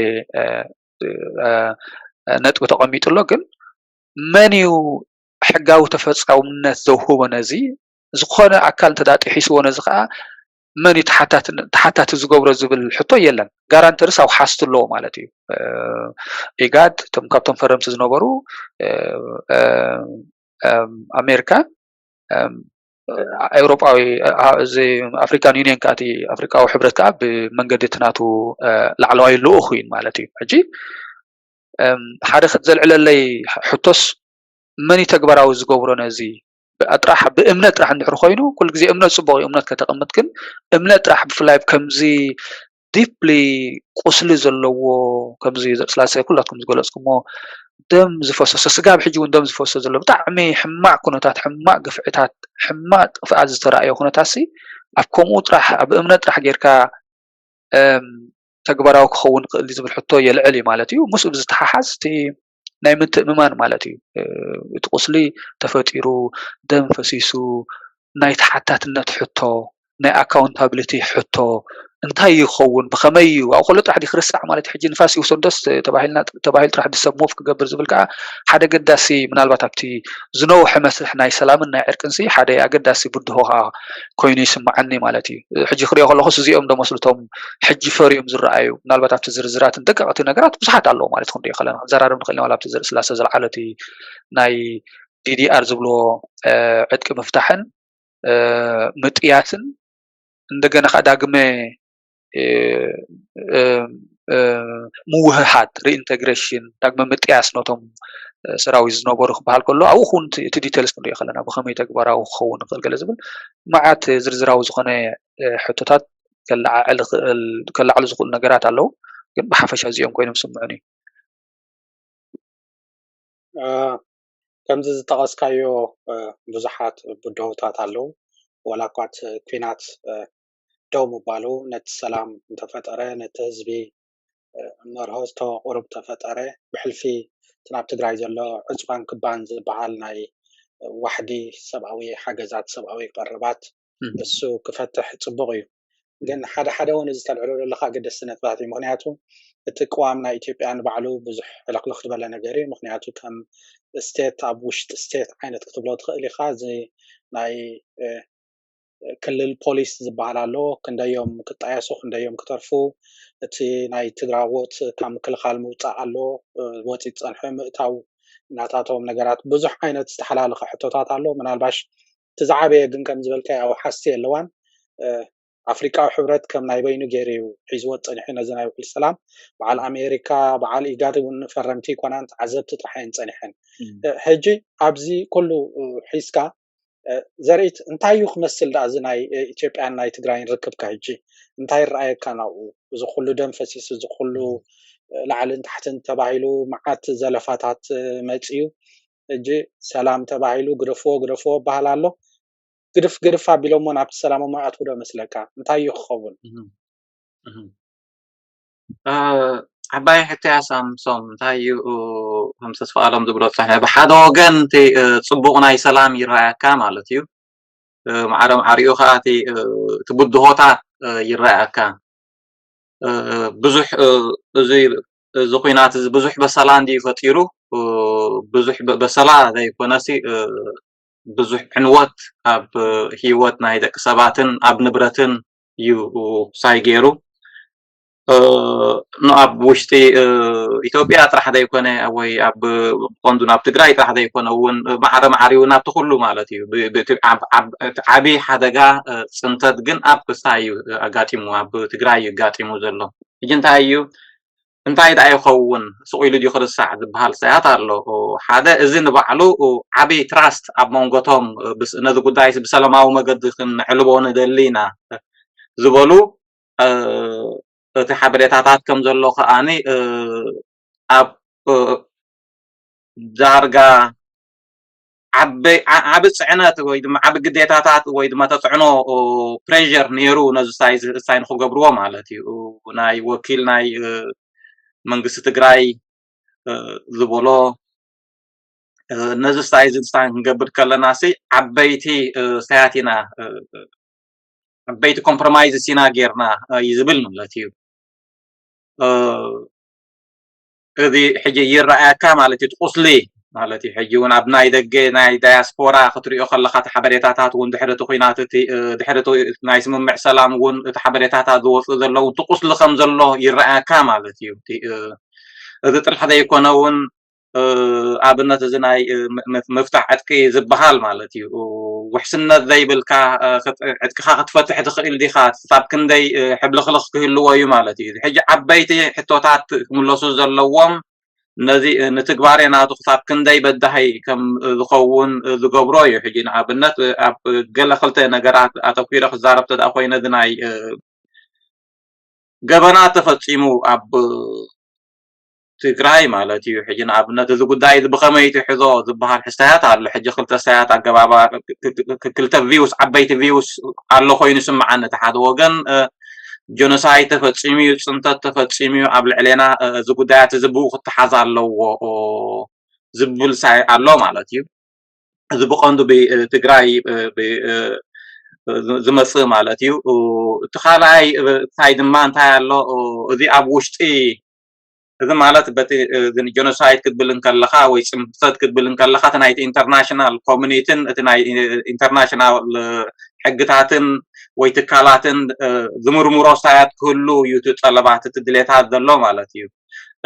ነጥቢ ተቐሚጡ ኣሎ። ግን መን እዩ ሕጋዊ ተፈጻምነት ዘውህቦ? ነዚ ዝኾነ ኣካል እንተ ጥሒስዎ ነዚ ከዓ መን እዩ ተሓታቲ ዝገብሮ ዝብል ሕቶ የለን። ጋራንተርስ ኣውሓስቲ ኣለዎ ማለት እዩ። ኢጋድ እቶም ካብቶም ፈረምቲ ዝነበሩ ኣሜሪካ ኤውሮጳዊ እዚ ኣፍሪካን ዩኒየን ከዓ እቲ ኣፍሪካዊ ሕብረት ከዓ ብመንገዲ እቲ ናቱ ላዕለዋይ ልኡኽ እዩ ማለት እዩ። ሕጂ ሓደ ዘልዕለለይ ሕቶስ መን እዩ ተግባራዊ ዝገብሮ ነዚ? ጥራሕ ብእምነት ጥራሕ እንድሕር ኮይኑ ኩሉ ግዜ እምነት ፅቡቅ እዩ። እምነት ከተቀምጥ ግን እምነት ጥራሕ ብፍላይ ከምዚ ዲፕሊ ቁስሊ ዘለዎ ከምዚ ስላሴ ኩላትኩም ዝገለፅኩሞ ደም ዝፈሰሶ ስጋብ ሕጂ እውን ደም ዝፈሶ ዘሎ ብጣዕሚ ሕማቅ ኩነታት፣ ሕማቅ ግፍዕታት፣ ሕማቅ ጥፍኣት ዝተረኣየ ኩነታት ሲ ኣብ ከምኡ ጥራሕ ኣብ እምነት ጥራሕ ጌርካ ተግባራዊ ክኸውን ክእል ዝብል ሕቶ የልዕል እዩ ማለት እዩ። ምስኡ ብዝተሓሓዝ እቲ ናይ ምትእምማን ማለት እዩ። እቲ ቁስሊ ተፈጢሩ ደም ፈሲሱ ናይ ተሓታትነት ሕቶ ናይ ኣካውንታብሊቲ ሕቶ እንታይ ይኸውን ብኸመይ እዩ ኣብ ከሎ ጥራሕ ዲ ክርስዕ ማለት ሕጂ ንፋስ ይውሰዶስ ተባሂሉ ጥራሕ ድሰብ ሞፍ ክገብር ዝብል ከዓ ሓደ ገዳሲ ምናልባት ኣብቲ ዝነውሐ መስርሕ ናይ ሰላምን ናይ ዕርቅንሲ ሓደ ኣገዳሲ ብድሆ ከዓ ኮይኑ ይስምዓኒ ማለት እዩ። ሕጂ ክሪኦ ከለኹስ እዚኦም ዶ መስልቶም ሕጂ ፈርዮም ዝረኣዩ ምናልባት ኣብቲ ዝርዝራትን ደቀቕቲ ነገራት ብዙሓት ኣለዉ ማለት ክንሪኦ ከለና ክንዘራርብ ንኽእል ኢና። ኣብቲ ዘርኢ ስላሰ ዘልዓሎ እቲ ናይ ዲዲኣር ዝብልዎ ዕጥቂ ምፍታሕን ምጥያስን እንደገና ከዓ ዳግመ ምውህሃድ ሪኢንተግሬሽን ዳግመ ምጥያስ ነቶም ሰራዊት ዝነበሩ ክበሃል ከሎ ኣብኡ እውን እቲ ዲቴልስ ክንሪኦ ከለና ብከመይ ተግባራዊ ክኸውን ይኽእል ገለ ዝብል መዓት ዝርዝራዊ ዝኾነ ሕቶታት ከለዓዕሉ ዝኽእሉ ነገራት ኣለዉ። ግን ብሓፈሻ እዚኦም ኮይኖም ስምዑኒ። ከምዚ ዝጠቐስካዮ ብዙሓት ብድሆታት ኣለዉ። ዋላ እኳ እቲ ኲናት ደው ምባሉ ነቲ ሰላም እንተፈጠረ ነቲ ህዝቢ መርሆ ዝተወቕሩ እንተፈጠረ ብሕልፊ እቲ ናብ ትግራይ ዘሎ ዕፅዋን ክባን ዝበሃል ናይ ዋሕዲ ሰብኣዊ ሓገዛት ሰብኣዊ ቀረባት እሱ ክፈትሕ ፅቡቕ እዩ። ግን ሓደ ሓደ እውን እዚ ተልዕሎ ዘለካ ኣገደስቲ ነጥብታት እዩ። ምክንያቱ እቲ ቅዋም ናይ ኢትዮጵያ ንባዕሉ ብዙሕ ሕልክልክ ዝበለ ነገር እዩ። ምክንያቱ ከም ስቴት ኣብ ውሽጢ ስቴት ዓይነት ክትብሎ ትኽእል ኢካ። እዚ ናይ ክልል ፖሊስ ዝበሃል ኣሎ። ክንደዮም ክጣየሱ ክንደዮም ክተርፉ እቲ ናይ ትግራዎት ካብ ምክልኻል ምውፃእ ኣሎ። ወፂ ዝፀንሐ ምእታው ናታቶም ነገራት ብዙሕ ዓይነት ዝተሓላለኸ ሕቶታት ኣሎ። ምናልባሽ እቲ ዝዓበየ ግን ከም ዝበልካዮ ኣውሓስቲ የለዋን። ኣፍሪቃዊ ሕብረት ከም ናይ በይኑ ገይሩ እዩ ሒዝዎ ፀኒሑ ነዚ ናይ ውዕል ሰላም። በዓል ኣሜሪካ በዓል ኢጋድ እውን ፈረምቲ ይኮናን ተዓዘብቲ ጥራሕ እየን ፀኒሐን። ሕጂ ኣብዚ ኩሉ ሒዝካ ዘርኢት እንታይ እዩ ክመስል ዳ እዚ ናይ ኢትዮጵያን ናይ ትግራይን ርክብካ ሕጂ እንታይ ይረኣየካ ናብኡ? እዚ ኩሉ ደም ፈሲሱ እዚ ኩሉ ላዕልን ታሕትን ተባሂሉ መዓት ዘለፋታት መፅዩ ሕጂ ሰላም ተባሂሉ ግደፍዎ ግደፍዎ ይበሃል ኣሎ። ግድፍ ግድፍ ኣቢሎሞ ናብቲ ሰላም እሞ ይኣትዉ ዶ መስለካ? እንታይ እዩ ክኸውን? ዓባይ ሕቶያ ሳምሶም እንታይ እዩ ከም ተስፋ ኣለም ዝብሎ ዝፀንሐ ብሓደ ወገን እቲ ፅቡቕ ናይ ሰላም ይረኣየካ ማለት እዩ። ማዕረ ማዕሪኡ ከዓ እቲ ብድሆታት ይረኣየካ። ብዙሕ እዚ እዚ ኩናት እዚ ብዙሕ በሰላ እንድዩ ፈጢሩ። ብዙሕ በሰላ ዘይኮነሲ ብዙሕ ዕንወት ኣብ ህይወት ናይ ደቂ ሰባትን ኣብ ንብረትን እዩ ሳይ ገይሩ። እ፣ ኖ ኣብ ውሽጢ፣ እ፣ ኢትዮጵያ ጥራሕ ዘይኮነ ወይ ኣብ ቀንዱ ናብ ትግራይ ጥራሕ ዘይኮነ እውን ማዕረ ማዕሪኡ ናብቲ ኩሉ ማለት እዩ። ብ-፣ ብ-፣ እቲ ዓብ-፣ ዓብ-፣ እቲ ዓብዪ ሓደጋ፣ እ፣ ፅንተት ግን ኣብ ክስታይ እዩ ኣጋጢሙ፣ ኣብ ትግራይ እዩ ኣጋጢሙ ዘሎ። ሕጂ እንታይ እዩ፣ እንታይ ደኣ ይኸውን፣ ስቕ ኢሉ ድዩ ክርሳዕ ዝበሃል ሳያት ኣሎ። ሓደ፣ እዚ ንባዕሉ ዓብዪ ትራስት ኣብ መንጎቶም፣ ብስ-፣ ነዚ ጉዳይስ ብሰላማዊ መገዲ ክንዕልቦ ንደሊ ኢና ዝበሉ፣ እ፣ እቲ ሓበሬታታት ከም ዘሎ ከኣኒ፣ እ፣ ኣብ፣ እ፣ ዳርጋ ዓበይ-፣ ዓ-፣ ዓቢ ጽዕነት ወይ ድማ ዓቢ ግዴታታት ወይ ድማ ተጽዕኖ፣ ኦ፣ ፕሬሸር ነይሩ ነዚ ሳይ-፣ ሳይ ንክገብርዎ ማለት እዩ። ናይ ወኪል ናይ፣ እ፣ መንግስቲ ትግራይ፣ እ፣ ዝበሎ፣ እ፣ ነዚ ሳይ እዚ ሳይ ክንገብር ከለና ሲ ዓበይቲ፣ እ፣ ሳያት ኢና፣ እ፣ ዓበይቲ ኮምፕሮማይዝ ሲና ጌርና፣ እ፣ እዩ ዝብል ማለት እዩ። እ፣ እዚ ሕጂ ይረኣየካ ማለት እዩ፣ እቲ ቁስሊ ማለት እዩ። ሕጂ እውን ኣብ ናይ ደገ ናይ ዳያስፖራ ክትሪኦ ከለኻ፣ እቲ ሓበሬታታት እውን ድሕሪ እቲ ኲናት፣ እቲ፣ እ፣ ድሕሪ እቲ ናይ ስምምዕ ሰላም እውን እቲ ሓበሬታታት ዝወፅእ ዘለዉ፣ እቲ ቁስሊ ከም ዘሎ ይረኣየካ ማለት እዩ። እቲ፣ እ፣ እዚ ጥራሕ ዘይኮነ እውን፣ እ፣ ኣብነት እዚ ናይ፣ እ፣ ም-፣ ም-፣ ምፍታሕ ዕጥቂ ዝበሃል ማለት እዩ። ውሕስነት ዘይብልካ፣ እ፣ ክት-፣ ዕጥቅኻ ክትፈትሕ ትኽእል ዲኻ? ክሳብ ክንደይ፣ እ፣ ሕብልኽልኽ ክህልዎ እዩ ማለት እዩ። ሕጂ ዓበይቲ ሕቶታት ክምለሱ ዘለዎም፣ ነዚ፣ እ፣ ንትግባሬ ናቱ ክሳብ ክንደይ በዳሂ ከም ዝኸውን፣ እ፣ ዝገብሮ እዩ። ሕጂ ንኣብነት፣ እ፣ ኣብ ገለ ክልተ ነገራት ኣተኲረ ክዛረብ ተደኣ ኮይነ፣ እዚ ናይ፣ እ፣ ገበናት ተፈጺሙ ኣብ ትግራይ ማለት እዩ። ሕጂ ንኣብነት እዚ ጉዳይ እዚ ብኸመይ ትሕዞ ዝበሃል ሕሳያት ኣሎ። ሕጂ ክልተ ሕሳያት ኣገባባ ክ-፣ ክ-፣ ክ-፣ ክልተ ቪውስ፣ ዓበይቲ ቪውስ ኣሎ ኮይኑ ይስምዓኒ። እቲ ሓደ ወገን፣ እ፣ ጀኖሳይድ ተፈጺሙ እዩ፣ ጽንተት ተፈጺሙ እዩ ኣብ ልዕሌና፣ እ፣ እዚ ጉዳያት እዚ ብኡ ክተሓዝ ኣለዎ፣ ኦ፣ ዝብል ሳይ ኣሎ ማለት እዩ። እዚ ብቐንዱ ብ-፣ እ፣ ትግራይ፣ እ፣ ብ-፣ እ፣ ዝ-፣ ዝመጽእ ማለት እዩ። እ፣ እቲ ካልኣይ፣ እ፣ ሳይ ድማ እንታይ ኣሎ? እ፣ እዚ ኣብ ውሽጢ፣ እዚ ማለት በቲ፣ እ፣ እዚ ጀኖሳይድ ክትብል እንከለኻ ወይ ጽንተት ክትብል እንከለኻ፣ እቲ ናይቲ ኢንተርናሽናል ኮሚኒቲን እቲ ናይ፣ እ፣ ኢንተርናሽናል፣ እ፣ ሕግታትን ወይ ትካላትን፣ እ፣ ዝምርምሮ ሳያት ክህሉ እዩ እቲ ጠለባት፣ እቲ ድሌታት ዘሎ ማለት እዩ።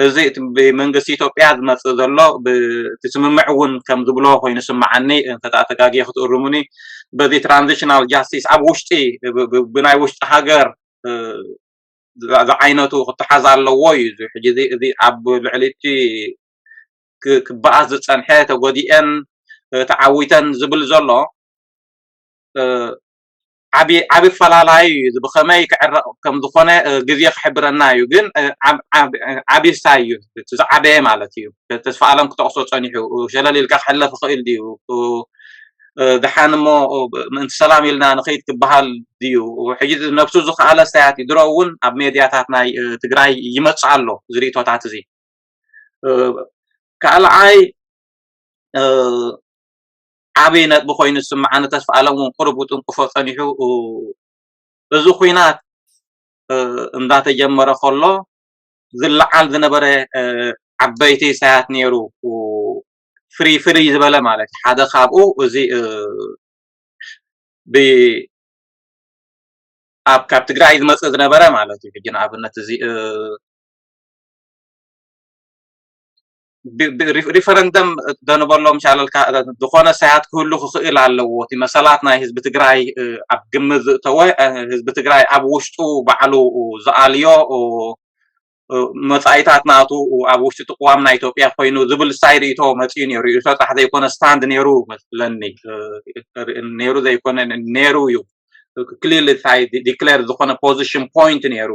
እዚ እቲ ብመንግስቲ ኢትዮጵያ ዝመጽእ ዘሎ፣ ብ-፣ እቲ ስምምዕ እውን ከም ዝብሎ ኮይኑ ስምዓኒ፣ እንተ ደኣ ተጋግየ ክትእርሙኒ፣ በዚ ትራንዚሽናል ጃስቲስ ኣብ ውሽጢ፣ ብ-፣ ብ-፣ ብናይ ውሽጢ ሃገር፣ እ፣ ዝ-፣ ዝዓይነቱ ክተሓዝ ኣለዎ እዩ። እዚ ሕጂ እዚ፣ እዚ ኣብ ልዕሊ እቲ ክ-፣ ክበኣስ ዝጸንሐ ተጎዲኤን፣ እ፣ ተዓዊተን ዝብል ዘሎ፣ እ፣ ዓቢ፣ ዓቢ ፈላላይ እዩ። እዚ ብኸመይ ክዕረቕ ከም ዝኾነ፣ እ፣ ግዜ ክሕብረና እዩ። ግን፣ እ፣ ዓብ-፣ ዓብ-፣ ዓቢ ሳይ እዩ። እቲ ዝዓበየ ማለት እዩ። ተስፋ ኣለም ክጠቕሶ ጸኒሑ፣ እ፣ ሸለል ኢልካ ክሕለፍ ይኽእል ድዩ? እ፣ እ፣ ደሓን እሞ፣ እ፣ ምእንቲ ሰላም ኢልና ንኸይድ ክበሃል ድዩ? ሕጂ ነብሱ ዝኸኣለ ሳያት እዩ። ድሮ እውን ኣብ ሜድያታት ናይ፣ እ፣ ትግራይ ይመጽእ ኣሎ፣ እዚ ርእይቶታት እዚ። እ፣ ካልኣይ፣ እ፣ ዓብዪ ነጥቢ ኮይኑ ዝስምዓኒ፣ ተስፋ ኣለም እውን ቁሩብ ክጥንቅፎ ጸኒሑ፣ እ፣ እዚ ኲናት፣ እ፣ እንዳተጀመረ ከሎ ዝለዓል ዝነበረ፣ እ፣ ዓበይቲ ሳያት ነይሩ፣ እ፣ ፍሪ ፍሪ ዝበለ ማለት እዩ። ሓደ ካብኡ እዚ፣ እ፣ ብ-፣ ኣብ፣ ካብ ትግራይ ዝመጽእ ዝነበረ ማለት እዩ። ሕጂ ንኣብነት እዚ፣ እ፣ ብ-፣ ብ-፣ ሪፍ-፣ ሪፈረንደም ዶ ንበሎ ምሻለልካ፣ ዝኾነ ሳያት ክህሉ ክኽእል ኣለዎ። እቲ መሰላት ናይ ህዝቢ ትግራይ፣ እ፣ ኣብ ግምት ዝእተወ፣ እ፣ ህዝቢ ትግራይ ኣብ ውሽጡ ባዕሉ ዝኣልዮ፣ እ፣ እ፣ መጻኢታት ናቱ ኣብ ውሽጢ እቲ ቅዋም ናይ ኢትዮጵያ ኮይኑ ዝብል ሳይ ርእይቶ መጺኡ ነይሩ። ርእይቶ ጥራሕ ዘይኮነ ስታንድ ነይሩ መስለኒ። እ፣ ነይሩ ዘይኮነ ነይሩ እዩ። ክሊርሊ ሳይ ዲ-፣ ዲክሌር ዝኾነ ፖዚሽን ፖይንት ነይሩ።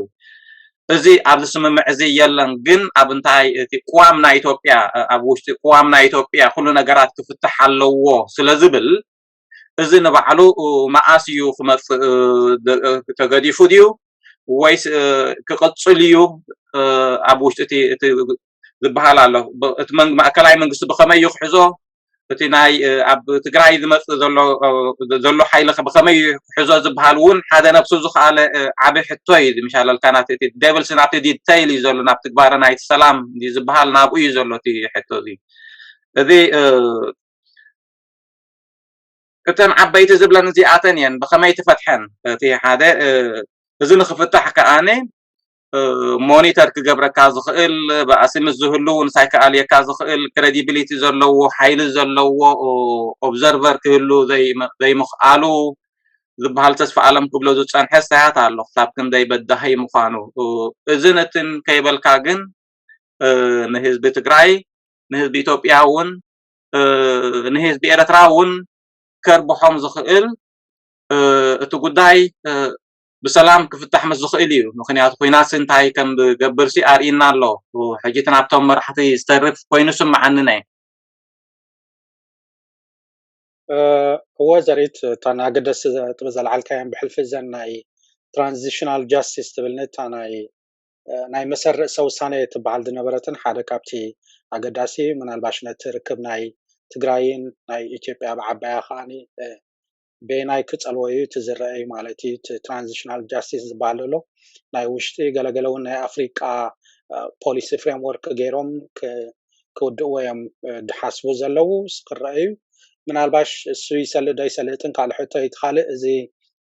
እዚ ኣብዚ ስምምዕ እዚ የለን። ግን ኣብ እንታይ እቲ ቅዋም ናይ ኢትዮጵያ፣ እ፣ ኣብ ውሽጢ ቅዋም ናይ ኢትዮጵያ ኩሉ ነገራት ክፍታሕ ኣለዎ ስለ ዝብል፣ እዚ ንባዕሉ፣ እ፣ መኣስ እዩ ክመጽእ፣ እ፣ ደ-፣ እ፣ ተገዲፉ ድዩ ወይስ፣ እ፣ ክቕጽል እዩ? እ፣ ኣብ ውሽጢ እቲ፣ እቲ ዝበሃል ኣሎ። ብ-፣ እቲ መን-፣ ማእከላይ መንግስቲ ብኸመይ እዩ ክሕዞ? እቲ ናይ፣ እ፣ ኣብ ትግራይ ዝመጽእ ዘሎ፣ እ፣ ዘሎ ሓይሊ ከ ብኸመይ እዩ ክሕዞ ዝበሃል እውን ሓደ ነብሱ ዝኸኣለ፣ እ፣ ዓቢ ሕቶ እዩ። እዚ ምሻለልካ ናብቲ፣ እቲ ዴቭልስ ናብቲ ዲተይል እዩ ዘሎ፣ ናብ ትግባረ ናይቲ ሰላም ድዩ ዝበሃል ናብኡ እዩ ዘሎ እቲ ሕቶ እዚ። እዚ፣ እ፣ እተን ዓበይቲ ዝብለን እዚኣተን እየን። ብኸመይ ትፈትሐን? እቲ ሓደ፣ እ፣ እዚ ንኽፍታሕ ከኣነ ሞኒተር ክገብረካ ዝኽእል፣ ባእሲ ምስ ዝህሉ ንሳይ ክኣልየካ ዝኽእል፣ ክሬዲቢሊቲ ዘለዎ፣ ሓይሊ ዘለዎ ኦብዘርቨር ክህሉ ዘይምኽኣሉ ዝበሃል ተስፋ ኣለም ክብሎ ዝፀንሐ ሳያት ኣሎ። ክሳብ ክንደይ በዳሂ ምዃኑ፣ እዚ ነትን ከይበልካ ግን ንህዝቢ ትግራይ፣ ንህዝቢ ኢትዮጵያ እውን፣ ንህዝቢ ኤርትራ እውን ከርብሖም ዝኽእል እቲ ጉዳይ ብሰላም ክፍታሕ ምስ ዝኽእል እዩ። ምክንያቱ ኩናት እንታይ ከም ዝገብር ሲ ኣርእና ኣሎ። ሕጂ እቲ ናብቶም መራሕቲ ዝተርፍ ኮይኑ ስምዓኒ ናይ እወ ዘሪት፣ እታ ኣገደስቲ ነጥቢ ዘልዓልካየን ብሕልፊ እዘን ናይ ትራንዚሽናል ጃስቲስ ትብል ነታ ናይ ናይ መሰል ርእሰ ውሳኔ ትበሃል ዝነበረትን ሓደ ካብቲ ኣገዳሲ ምናልባሽ ነቲ ርክብ ናይ ትግራይን ናይ ኢትዮጵያ ብዓባያ ከዓኒ በየናይ ክጸልዎ እዩ እቲ ዝረአ እዩ ማለት እዩ። እቲ ትራንዚሽናል ጃስቲስ ዝበሃል ዘሎ ናይ ውሽጢ ገለገለ እውን ናይ ኣፍሪቃ ፖሊሲ ፍሬምወርክ ገይሮም ክውድእዎ እዮም ድሓስቡ ዘለዉ ክረአ እዩ። ምናልባሽ እሱ ይሰልእ ዶ ይሰልእትን ካልእ ሕቶ እቲ ካልእ እዚ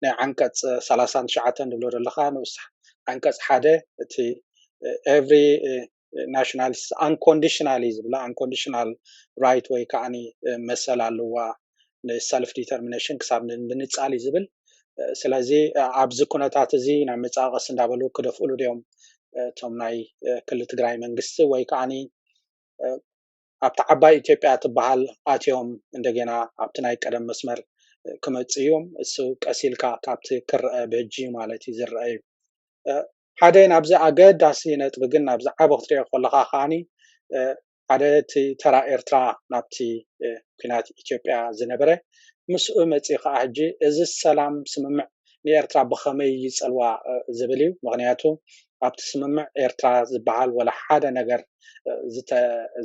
ናይ ዓንቀፅ ሰላሳን ትሽዓተን ዝብሎ ዘለካ ንኡስ ዓንቀፅ ሓደ እቲ every nationalist unconditionally ዝብላ unconditional right ወይ ከዓ መሰል ኣለዋ ንሰልፍ ዲተርሚኔሽን ክሳብ ምንጻል እዩ ዝብል። ስለዚ ኣብዚ ኩነታት እዚ ናብ መጻቀስ እንዳበሉ ክደፍእሉ ድዮም እቶም ናይ ክልል ትግራይ መንግስቲ ወይ ከዓ ኣብቲ ዓባይ ኢትዮጵያ ትበሃል ኣትዮም እንደገና ኣብቲ ናይ ቀደም መስመር ክመፅእ እዮም። እሱ ቀሲልካ ካብቲ ክረአ ብህጂ ማለት እዩ ዝረአ እዩ። ሓደ ናብዚ ኣገዳሲ ነጥቢ ግን ናብዚ ዓቢ ክትሪኦ ከለካ ከዓኒ ሓደ እቲ ተራ ኤርትራ ናብቲ ኩናት ኢትዮጵያ ዝነበረ ምስኡ መፂኡ ከዓ ሕጂ እዚ ሰላም ስምምዕ ንኤርትራ ብኸመይ ይፀልዋ ዝብል እዩ። ምክንያቱ ኣብቲ ስምምዕ ኤርትራ ዝበሃል ወላ ሓደ ነገር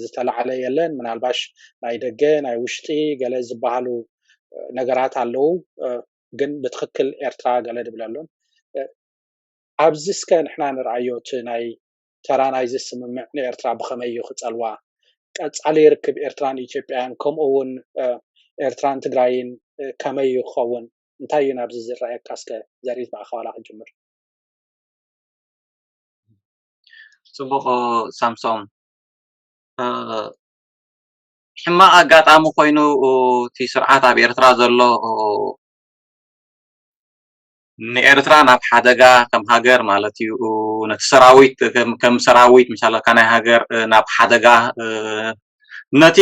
ዝተላዕለ የለን። ምናልባሽ ናይ ደገ ናይ ውሽጢ ገለ ዝበሃሉ ነገራት ኣለዉ፣ ግን ብትክክል ኤርትራ ገለ ድብለሉን። ኣብዚ እስከ ንሕና ንርኣዮ እቲ ናይ ተራ ናይዚ ስምምዕ ንኤርትራ ብኸመይ እዩ ክፀልዋ፣ ቀፃሊ ርክብ ኤርትራን ኢትዮጵያን ከምኡ እውን ኤርትራን ትግራይን ከመይ እዩ ክኸውን፣ እንታይ እዩ ናብዚ ዝረኣየካ? እስከ ዘሪት ብኣኻባላ ክጅምር። ፅቡቕ ሳምሶም፣ ሕማቕ ኣጋጣሚ ኮይኑ እቲ ስርዓት ኣብ ኤርትራ ዘሎ ንኤርትራ ናብ ሓደጋ ከም ሃገር ማለት እዩ፣ ነቲ ሰራዊት ከም ሰራዊት ምሻለካ ናይ ሃገር ናብ ሓደጋ፣ ነቲ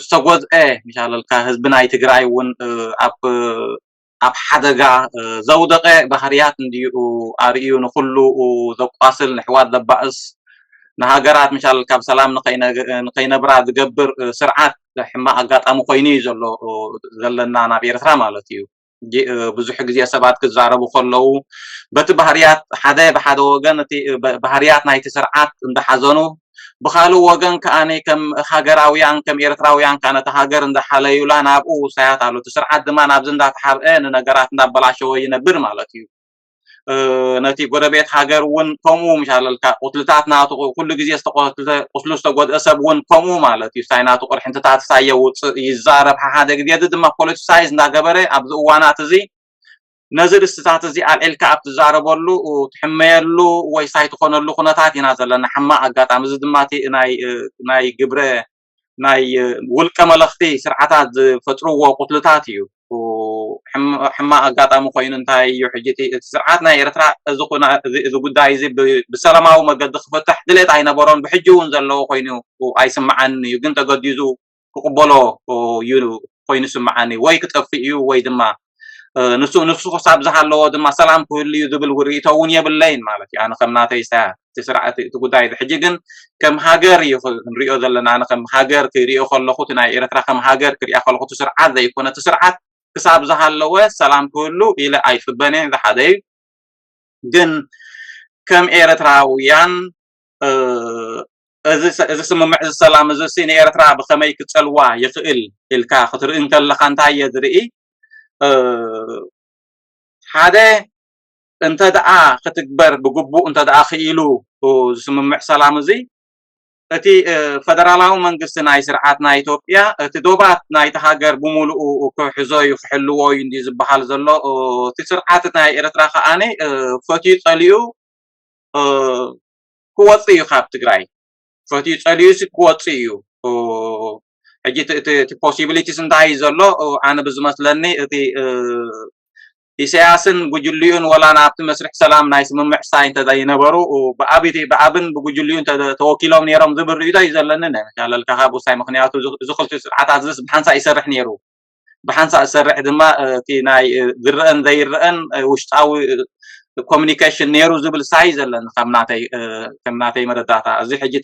ዝተጎዝአ ምሻለልካ ህዝቢ ናይ ትግራይ እውን ኣብ ኣብ ሓደጋ ዘውደቐ ባህርያት እንዲኡ ኣርእዩ ንኩሉ ዘቋስል ንሕዋት ዘባእስ ንሃገራት ምሻል ካብ ሰላም ንኸይነብራ ዝገብር ስርዓት ሕማቕ ኣጋጣሚ ኮይኑ እዩ ዘሎ ዘለና ናብ ኤርትራ ማለት እዩ። ብዙሕ ግዜ ሰባት ክዛረቡ ከለዉ በቲ ባህርያት ሓደ ብሓደ ወገን እቲ ባህርያት ናይቲ ስርዓት እንዳሓዘኑ ብካልእ ወገን ከዓኒ ከም ሃገራውያን ከም ኤርትራውያን ከዓ ነቲ ሃገር እንዳሓለዩላ ናብኡ ውሳያት ኣሎ። እቲ ስርዓት ድማ ናብዚ እንዳተሓብአ ንነገራት እንዳበላሸወ ይነብር ማለት እዩ። ነቲ ጎረቤት ሃገር እውን ከምኡ ምሻለልካ ቁስልታት ናቱ ኩሉ ግዜ ዝተቆስለ ቁስሉ ዝተጎድአ ሰብ እውን ከምኡ ማለት እዩ። ሳይ ናቱ ቅርሕንትታት ሳይ የውፅእ ይዛረብ ሓሓደ ግዜ እዚ ድማ ፖለቲሳይዝ እንዳገበረ ኣብዚ እዋናት እዚ ነዚ ርስትታት እዚ ኣልዒልካ ኣብ ትዛረበሉ ትሕመየሉ ወይ ሳይ ትኾነሉ ኩነታት ኢና ዘለና። ሕማቕ ኣጋጣሚ እዚ ድማ እቲ ናይ ግብረ ናይ ውልቀ መለኽቲ ስርዓታት ዝፈጥርዎ ቁስልታት እዩ። ሕማቕ ኣጋጣሚ ኮይኑ እንታይ እዩ ሕጂ እቲ ስርዓት ናይ ኤርትራ እዚ ጉዳይ እዚ ብሰላማዊ መገዲ ክፈትሕ ድሌት ኣይነበሮን። ብሕጂ እውን ዘለዎ ኮይኑ ኣይስምዓን እዩ፣ ግን ተገዲዙ ክቕበሎ እዩ ኮይኑ ስምዓኒ፣ ወይ ክጠፍእ እዩ ወይ ድማ ንሱ ንሱ ክሳብ ዝሃለዎ ድማ ሰላም ክህሉ እዩ ዝብል ውርኢቶ እውን የብለይን ማለት እዩ። ኣነ ከም ናተይ ሳያ እቲ ስርዓት እቲ ጉዳይ እዚ ሕጂ ግን ከም ሃገር እዩ ክንሪኦ ዘለና። ኣነ ከም ሃገር ክሪኦ ከለኹ እቲ ናይ ኤርትራ ከም ሃገር ክሪኣ ከለኹ እቲ ስርዓት ዘይኮነ እቲ ስርዓት ክሳብ ዝሃለወ ሰላም ክህሉ ኢለ ኣይፅበን እየ። ዝሓደ እዩ። ግን ከም ኤርትራውያን እዚ ስምምዕ እዚ ሰላም እዚ ሲ ንኤርትራ ብኸመይ ክፀልዋ ይኽእል ኢልካ ክትርኢ እንከለካ እንታይ እየ ዝርኢ? ሓደ እንተ ደኣ ክትግበር ብግቡእ እንተ ደኣ ክኢሉ ዝስምምዕ ሰላም እዚ እቲ ፈደራላዊ መንግስቲ ናይ ስርዓት ናይ ኢትዮጵያ እቲ ዶባት ናይቲ ሃገር ብምሉኡ ክሕዞ እዩ ክሕልዎ እዩ እንዲ ዝበሃል ዘሎ። እቲ ስርዓት ናይ ኤርትራ ከዓኒ ፈትዩ ጸሊኡ ክወፅእ እዩ ካብ ትግራይ። ፈትዩ ጸሊኡ ሲ ክወፅእ እዩ። ሕጂ እቲ possibilities እንታይ እዩ ዘሎ? ኣነ ብዝመስለኒ እቲ ኢሳያስን ጉጅልኡን ወላ ናብቲ መስርሕ ሰላም ናይ ስምምዕ ሳይ እንተ ዘይነበሩ ብኣብን ብጉጅልኡን ተወኪሎም ነይሮም ዝብል ርእይቶ እዩ ዘለኒ። ናይ መሻለልካ ካብ ውሳይ ምክንያቱ እዚ ክልቲ ስርዓታት ዝስ ብሓንሳ ይሰርሕ ነይሩ። ብሓንሳእ ዝሰርሕ ድማ እቲ ናይ ዝረአን ዘይረአን ውሽጣዊ ኮሚኒኬሽን ነይሩ ዝብል ሳይ ዘለኒ ከም ናተይ መረዳእታ። እዚ ሕጂ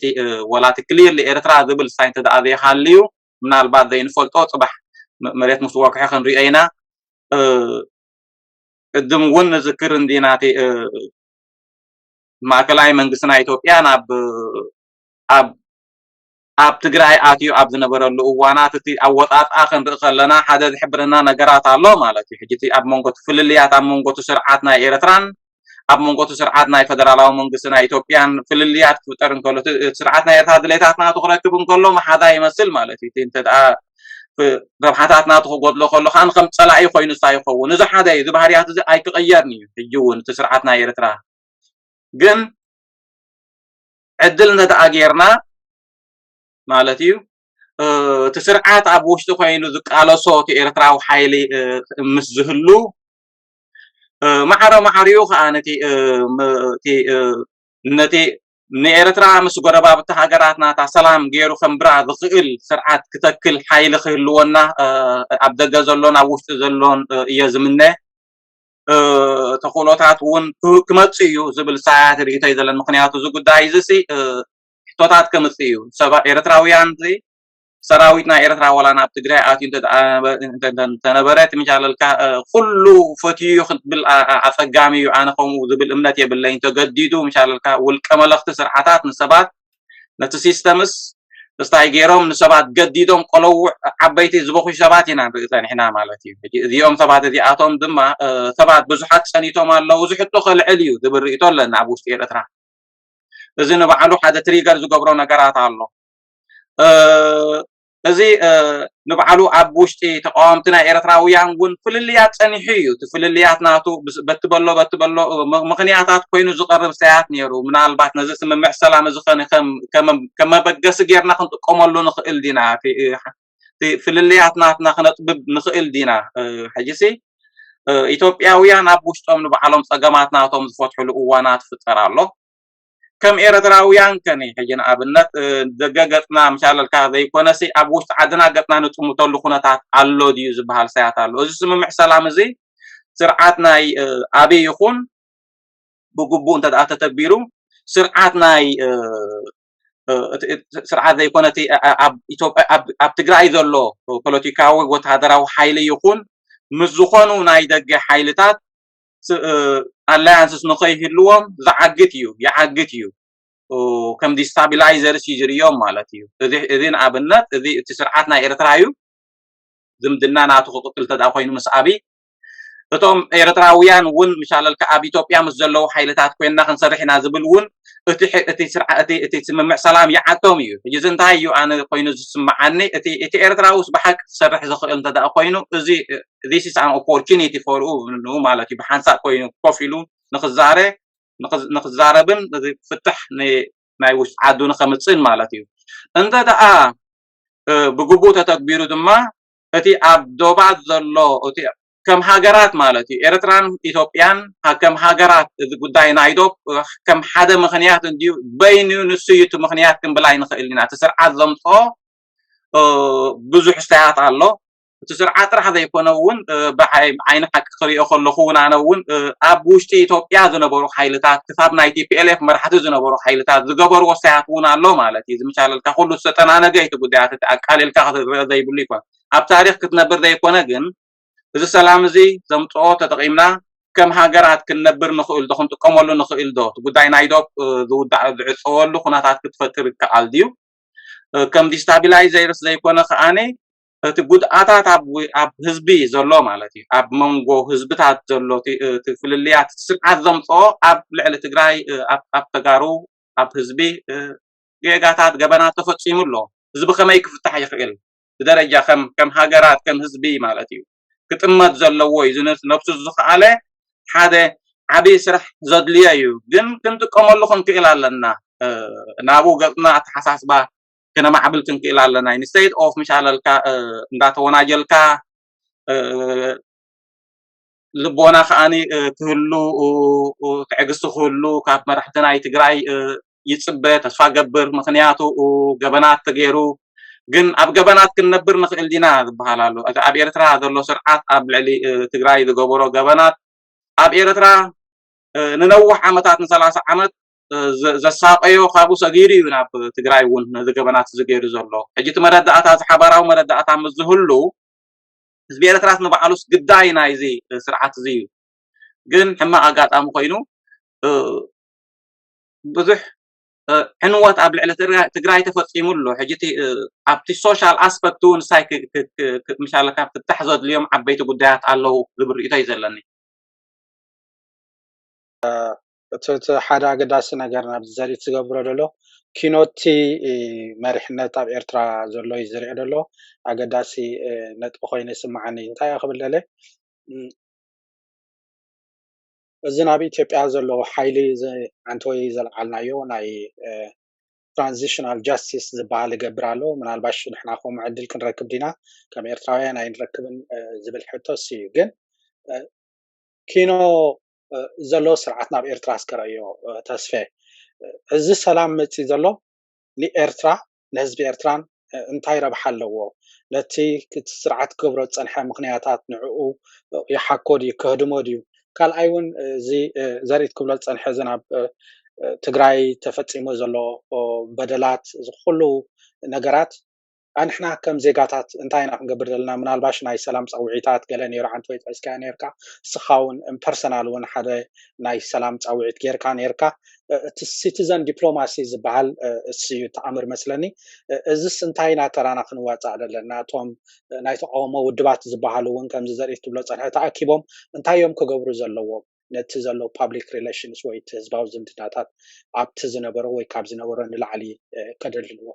ወላ እቲ ክሊርሊ ኤርትራ ዝብል ሳይ እንተ ዘይሃልዩ ምናልባት ዘይንፈልጦ ፅባሕ መሬት ምስ ወግሐ ክንሪኦ ኢና። ቅድም እውን ንዝክር እንዲና እቲ ማእከላይ መንግስቲ ናይ ኢትዮጵያ ናብ ኣብ ኣብ ትግራይ ኣትዩ ኣብ ዝነበረሉ እዋናት እቲ ኣወጣጣ ክንርኢ ከለና ሓደ ዝሕብረና ነገራት ኣሎ ማለት እዩ። ሕጂ እቲ ኣብ መንጎ እቲ ፍልልያት ኣብ መንጎ እቲ ስርዓት ናይ ኤርትራን ኣብ መንጎ እቲ ስርዓት ናይ ፈደራላዊ መንግስቲ ናይ ኢትዮጵያን ፍልልያት ክፍጠር እንከሎ እቲ ስርዓት ናይ ኤርትራ ድሌታት ናቱ ክረክብ እንከሎ መሓዛ ይመስል ማለት እዩ። እቲ እንተ ደኣ ረብሓታት ናቱ ክጎድሎ ከሎ ከዓ ከም ፀላኢ ኮይኑ ሳ ይኸውን። እዚ ሓደ እዩ። እዚ ባህርያት እዚ ኣይክቐየርን እዩ። ሕጂ እውን እቲ ስርዓት ናይ ኤርትራ ግን ዕድል እንተ ደኣ ጌርና ማለት እዩ እቲ ስርዓት ኣብ ውሽጢ ኮይኑ ዝቃለሶ እቲ ኤርትራዊ ሓይሊ ምስ ዝህሉ ማዕረ ማዕሪኡ ከዓ ነቲ ነቲ ንኤርትራ ምስ ጎረባብቲ ሃገራት ናታ ሰላም ገይሩ ከንብራ ዝኽእል ስርዓት ክተክል ሓይሊ ክህልወና ኣብ ደገ ዘሎን ኣብ ውሽጢ ዘሎን እየ ዝምነ። ተኽእሎታት እውን ክመፅእ እዩ ዝብል ሳያት ርእይቶ እዩ ዘለን። ምክንያቱ እዚ ጉዳይ እዚ ሲ ሕቶታት ከምፅእ እዩ። ኤርትራውያን ሰራዊት ናይ ኤርትራ ዋላ ናብ ትግራይ ኣትዩ እንተነበረ ትምቻለልካ ኩሉ ፈትዩ ክትብል ኣፀጋሚ እዩ። ኣነ ከምኡ ዝብል እምነት የብለይን። ተገዲዱ ምቻለልካ ውልቀ መለኽቲ ስርዓታት ንሰባት ነቲ ሲስተምስ እስታይ ገይሮም ንሰባት ገዲዶም ቆለውዕ ዓበይቲ ዝበኹ ሰባት ኢና ንርኢ ፀኒሕና ማለት እዩ። እዚኦም ሰባት እዚኣቶም ድማ ሰባት ብዙሓት ፀኒቶም ኣለዉ። እዚ ሕቶ ከልዕል እዩ ዝብል ርእይቶ ኣለና ኣብ ውሽጢ ኤርትራ። እዚ ንባዕሉ ሓደ ትሪገር ዝገብሮ ነገራት ኣሎ። እዚ ንባዕሉ ኣብ ውሽጢ ተቃወምቲ ናይ ኤርትራውያን እውን ፍልልያት ፀኒሑ እዩ። እቲ ፍልልያት ናቱ በቲ በሎ በቲ በሎ ምክንያታት ኮይኑ ዝቀርብ ሰያት ነይሩ። ምናልባት ነዚ ስምምዕ ሰላም እዚ ከም መበገሲ ጌርና ክንጥቀመሉ ንኽእል ዲና? ፍልልያት ናትና ክነጥብብ ንኽእል ዲና? ሕጂሲ ኢትዮጵያውያን ኣብ ውሽጦም ንባዕሎም ፀገማት ናቶም ዝፈትሕሉ እዋናት ፍጠር ኣሎ። ከም ኤርትራውያን ከኒ ሕጂ ንኣብነት ደገ ገፅና ምሻለልካ ዘይኮነሲ ኣብ ውሽጢ ዓድና ገፅና ንጥምተሉ ኩነታት ኣሎ ድዩ ዝበሃል ሳያት ኣሎ። እዚ ስምምዕ ሰላም እዚ ስርዓት ናይ ኣብይ ይኹን ብግቡእ እንተ ተተግቢሩ ስርዓት ናይ ስርዓት ዘይኮነ ኣብ ትግራይ ዘሎ ፖለቲካዊ ወተሃደራዊ ሓይሊ ይኹን ምስ ዝኾኑ ናይ ደገ ሓይልታት ኣላያንስስ ንኸይህልዎም ዝዓግት እዩ፣ ይዓግት እዩ። ከም ዲስታቢላይዘርስ እዩ ዝርእዮም ማለት እዩ። እዚ ንኣብነት እዚ እቲ ስርዓት ናይ ኤርትራ እዩ። ዝምድና ናቱ ክቕጥል እንተ ኮይኑ ምስ ኣብይ እቶም ኤርትራውያን እውን ምሻለልካ ኣብ ኢትዮጵያ ምስ ዘለዉ ሓይልታት ኮይንና ክንሰርሕ ኢና ዝብል እውን እቲ ስምምዕ ሰላም ይዓቶም እዩ። ሕጂ እዚ እንታይ እዩ ኣነ ኮይኑ ዝስምዓኒ እቲ ኤርትራውስ ብሓቂ ክሰርሕ ዝኽእል እንተ ኮይኑ እዚ this is an opportunity for you ማለት እዩ። ብሓንሳእ ኮይኑ ኮፍ ኢሉ ንክዛረ ንክዛረብን ፍትሕ ናይ ውሽጢ ዓዱ ንከምፅእን ማለት እዩ። እንተ ደኣ ብግቡእ ተተግቢሩ ድማ እቲ ኣብ ዶባት ዘሎ እቲ ከም ሃገራት ማለት እዩ ኤርትራን ኢትዮጵያን ከም ሃገራት እዚ ጉዳይ ናይ ዶብ ከም ሓደ ምክንያት እንድዩ በይኑ ንሱ እዩ እቲ ምክንያት ክንብል ኣይንኽእል ኢና። እቲ ስርዓት ዘምፅኦ ብዙሕ ስታያት ኣሎ። እቲ ስርዓት ጥራሕ ዘይኮነ እውን ብዓይኒ ሓቂ ክሪኦ ከለኹ እውን ኣነ እውን ኣብ ውሽጢ ኢትዮጵያ ዝነበሩ ሓይልታት ክሳብ ናይ ቲ ፒ ኤል ኤፍ መራሕቲ ዝነበሩ ሓይልታት ዝገበርዎ ስታያት እውን ኣሎ ማለት እዩ። ዝምቻለልካ ኩሉ ዝተጠናነገ እቲ ጉዳያት እቲ ኣቃሊልካ ክትረአ ዘይብሉ ይኮን ኣብ ታሪክ ክትነብር ዘይኮነ ግን እዚ ሰላም እዚ ዘምፅኦ ተጠቒምና ከም ሃገራት ክንነብር ንኽእል ዶ ክንጥቀመሉ ንኽእል ዶ እቲ ጉዳይ ናይ ዶብ ዝውዳእ ዝዕፀወሉ ኩነታት ክትፈጥር ይከኣል ድዩ? ከም ዲስታቢላይዘርስ ዘይኮነ ከዓኒ እቲ ጉድኣታት ኣብ ህዝቢ ዘሎ ማለት እዩ ኣብ መንጎ ህዝብታት ዘሎ እቲ ፍልልያት ስርዓት ዘምፅኦ ኣብ ልዕሊ ትግራይ ኣብ ተጋሩ ኣብ ህዝቢ ጌጋታት፣ ገበናት ተፈጺሙ ኣሎ። እዚ ብኸመይ ክፍታሕ ይኽእል? ብደረጃ ከም ከም ሃገራት፣ ከም ህዝቢ ማለት እዩ፣ ክጥመት ዘለዎ እዩ። እዚ ነብሱ ዝኸኣለ ሓደ ዓብዪ ስራሕ ዘድልዮ እዩ። ግን ክንጥቀመሉ ክንክእል ኣለና። ናብኡ ገጽና ኣተሓሳስባ ክነማዕብል ክንክእል ኣለና። ኢንስቴድ ኦፍ ምሻለልካ እንዳተወናጀልካ፣ ልቦና ከዓኒ ክህሉ፣ ትዕግስቲ ክህሉ ካብ መራሕቲ ናይ ትግራይ ይፅበ፣ ተስፋ ገብር። ምክንያቱ ገበናት ተገይሩ። ግን ኣብ ገበናት ክንነብር ንኽእል ዲና ዝበሃል ኣሎ። እቲ ኣብ ኤርትራ ዘሎ ስርዓት ኣብ ልዕሊ ትግራይ ዝገበሮ ገበናት ኣብ ኤርትራ ንነዊሕ ዓመታት፣ ንሰላሳ ዓመት ዘሳቀዮ ካብኡ ሰጊሩ እዩ ናብ ትግራይ እውን ነዚ ገበናት እዚ ገይሩ ዘሎ። ሕጂ እቲ መረዳእታ፣ እዚ ሓባራዊ መረዳእታ ምስ ዝህሉ፣ ህዝቢ ኤርትራስ ንባዕሉስ ግዳይ ናይዚ ስርዓት እዚ እዩ። ግን ሕማቕ ኣጋጣሚ ኮይኑ ብዙሕ ዕንወት ኣብ ልዕሊ ትግራይ ተፈፂሙ ኣሎ። ሕጂ ኣብቲ ሶሻል ኣስፐክት እውን ንሳይ ምሻለካ ፍታሕ ዘድልዮም ዓበይቲ ጉዳያት ኣለዉ ዝብል ርእይቶ እዩ ዘለኒ። እቲ ሓደ ኣገዳሲ ነገር ናብዚ ዘሪት ዝገብሮ ዘሎ ኪኖቲ መሪሕነት ኣብ ኤርትራ ዘሎ እዩ ዝሪኦ ዘሎ። ኣገዳሲ ነጥቢ ኮይኑ ይስማዓኒ። እንታይ ክብል ደለ፣ እዚ ናብ ኢትዮጵያ ዘሎ ሓይሊ፣ ኣንተ ወይ ዘልዓልናዮ ናይ ትራንዚሽናል ጃስቲስ ዝበሃል ይገብር ኣሎ። ምናልባሽ ንሕና ከምኡ ዕድል ክንረክብ ዲና፣ ከም ኤርትራውያን ኣይንረክብን ዝብል ሕቶስ እዩ። ግን ኪኖ ዘሎ ስርዓት ናብ ኤርትራ እስከረእዮ። ተስፌ፣ እዚ ሰላም መፂ ዘሎ ንኤርትራ፣ ንህዝቢ ኤርትራን እንታይ ረብሓ ኣለዎ? ነቲ ስርዓት ክገብሮ ዝፀንሐ ምክንያታት ንዕኡ ይሓኮ ድዩ፣ ከህድሞ ድዩ? ካልኣይ እውን እዚ ዘሪት ክብሎ ዝፀንሐ፣ እዚ ናብ ትግራይ ተፈፂሙ ዘሎ በደላት፣ እዚ ኩሉ ነገራት ኣንሕና ከም ዜጋታት እንታይ ኢና ክንገብር ዘለና? ምናልባሽ ናይ ሰላም ጸውዒታት ገለ ነይሩ፣ ዓንተ ወይ ጠቂስካዮ ነርካ። ንስኻ እውን ፐርሰናል እውን ሓደ ናይ ሰላም ጸውዒት ጌርካ ነርካ። እቲ ሲቲዘን ዲፕሎማሲ ዝበሃል እሱ እዩ ተኣምር መስለኒ። እዚስ እንታይ ኢና ተራና ክንዋጻእ ዘለና? እቶም ናይ ተቃውሞ ውድባት ዝበሃሉ እውን ከምዚ ዘርኢ ትብሎ ጸንሐ ተኣኪቦም እንታይ እዮም ክገብሩ ዘለዎም? ነቲ ዘሎ ፓብሊክ ሪሌሽንስ ወይ እቲ ህዝባዊ ዝምድናታት ኣብቲ ዝነበሮ ወይ ካብ ዝነበሮ ንላዕሊ ከደልድልዎ።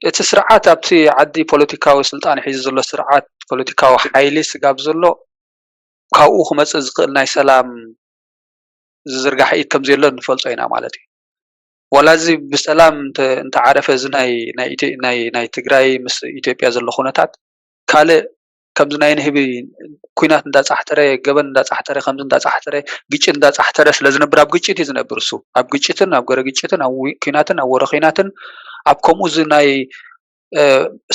እቲ ስርዓት ኣብቲ ዓዲ ፖለቲካዊ ስልጣን ሒዙ ዘሎ ስርዓት ፖለቲካዊ ሓይሊ ስጋብ ዘሎ ካብኡ ክመፅእ ዝኽእል ናይ ሰላም ዝዝርጋሕ ኢድ ከም ዘየሎ ንፈልጦ ኢና ማለት እዩ። ዋላ እዚ ብሰላም እንተዓረፈ እዚ ናይ ትግራይ ምስ ኢትዮጵያ ዘሎ ኩነታት ካልእ ከምዚ ናይ ንህቢ ኩናት እንዳጻሕተረ፣ ገበን እንዳጻሕተረ፣ ከምዚ እንዳጻሕተረ፣ ግጭት እንዳጻሕተረ ስለ ዝነብር ኣብ ግጭት እዩ ዝነብር እሱ። ኣብ ግጭትን ኣብ ገረ ግጭትን ኣብ ኩናትን ኣብ ወረ ኩናትን ኣብ ከምኡ እዚ ናይ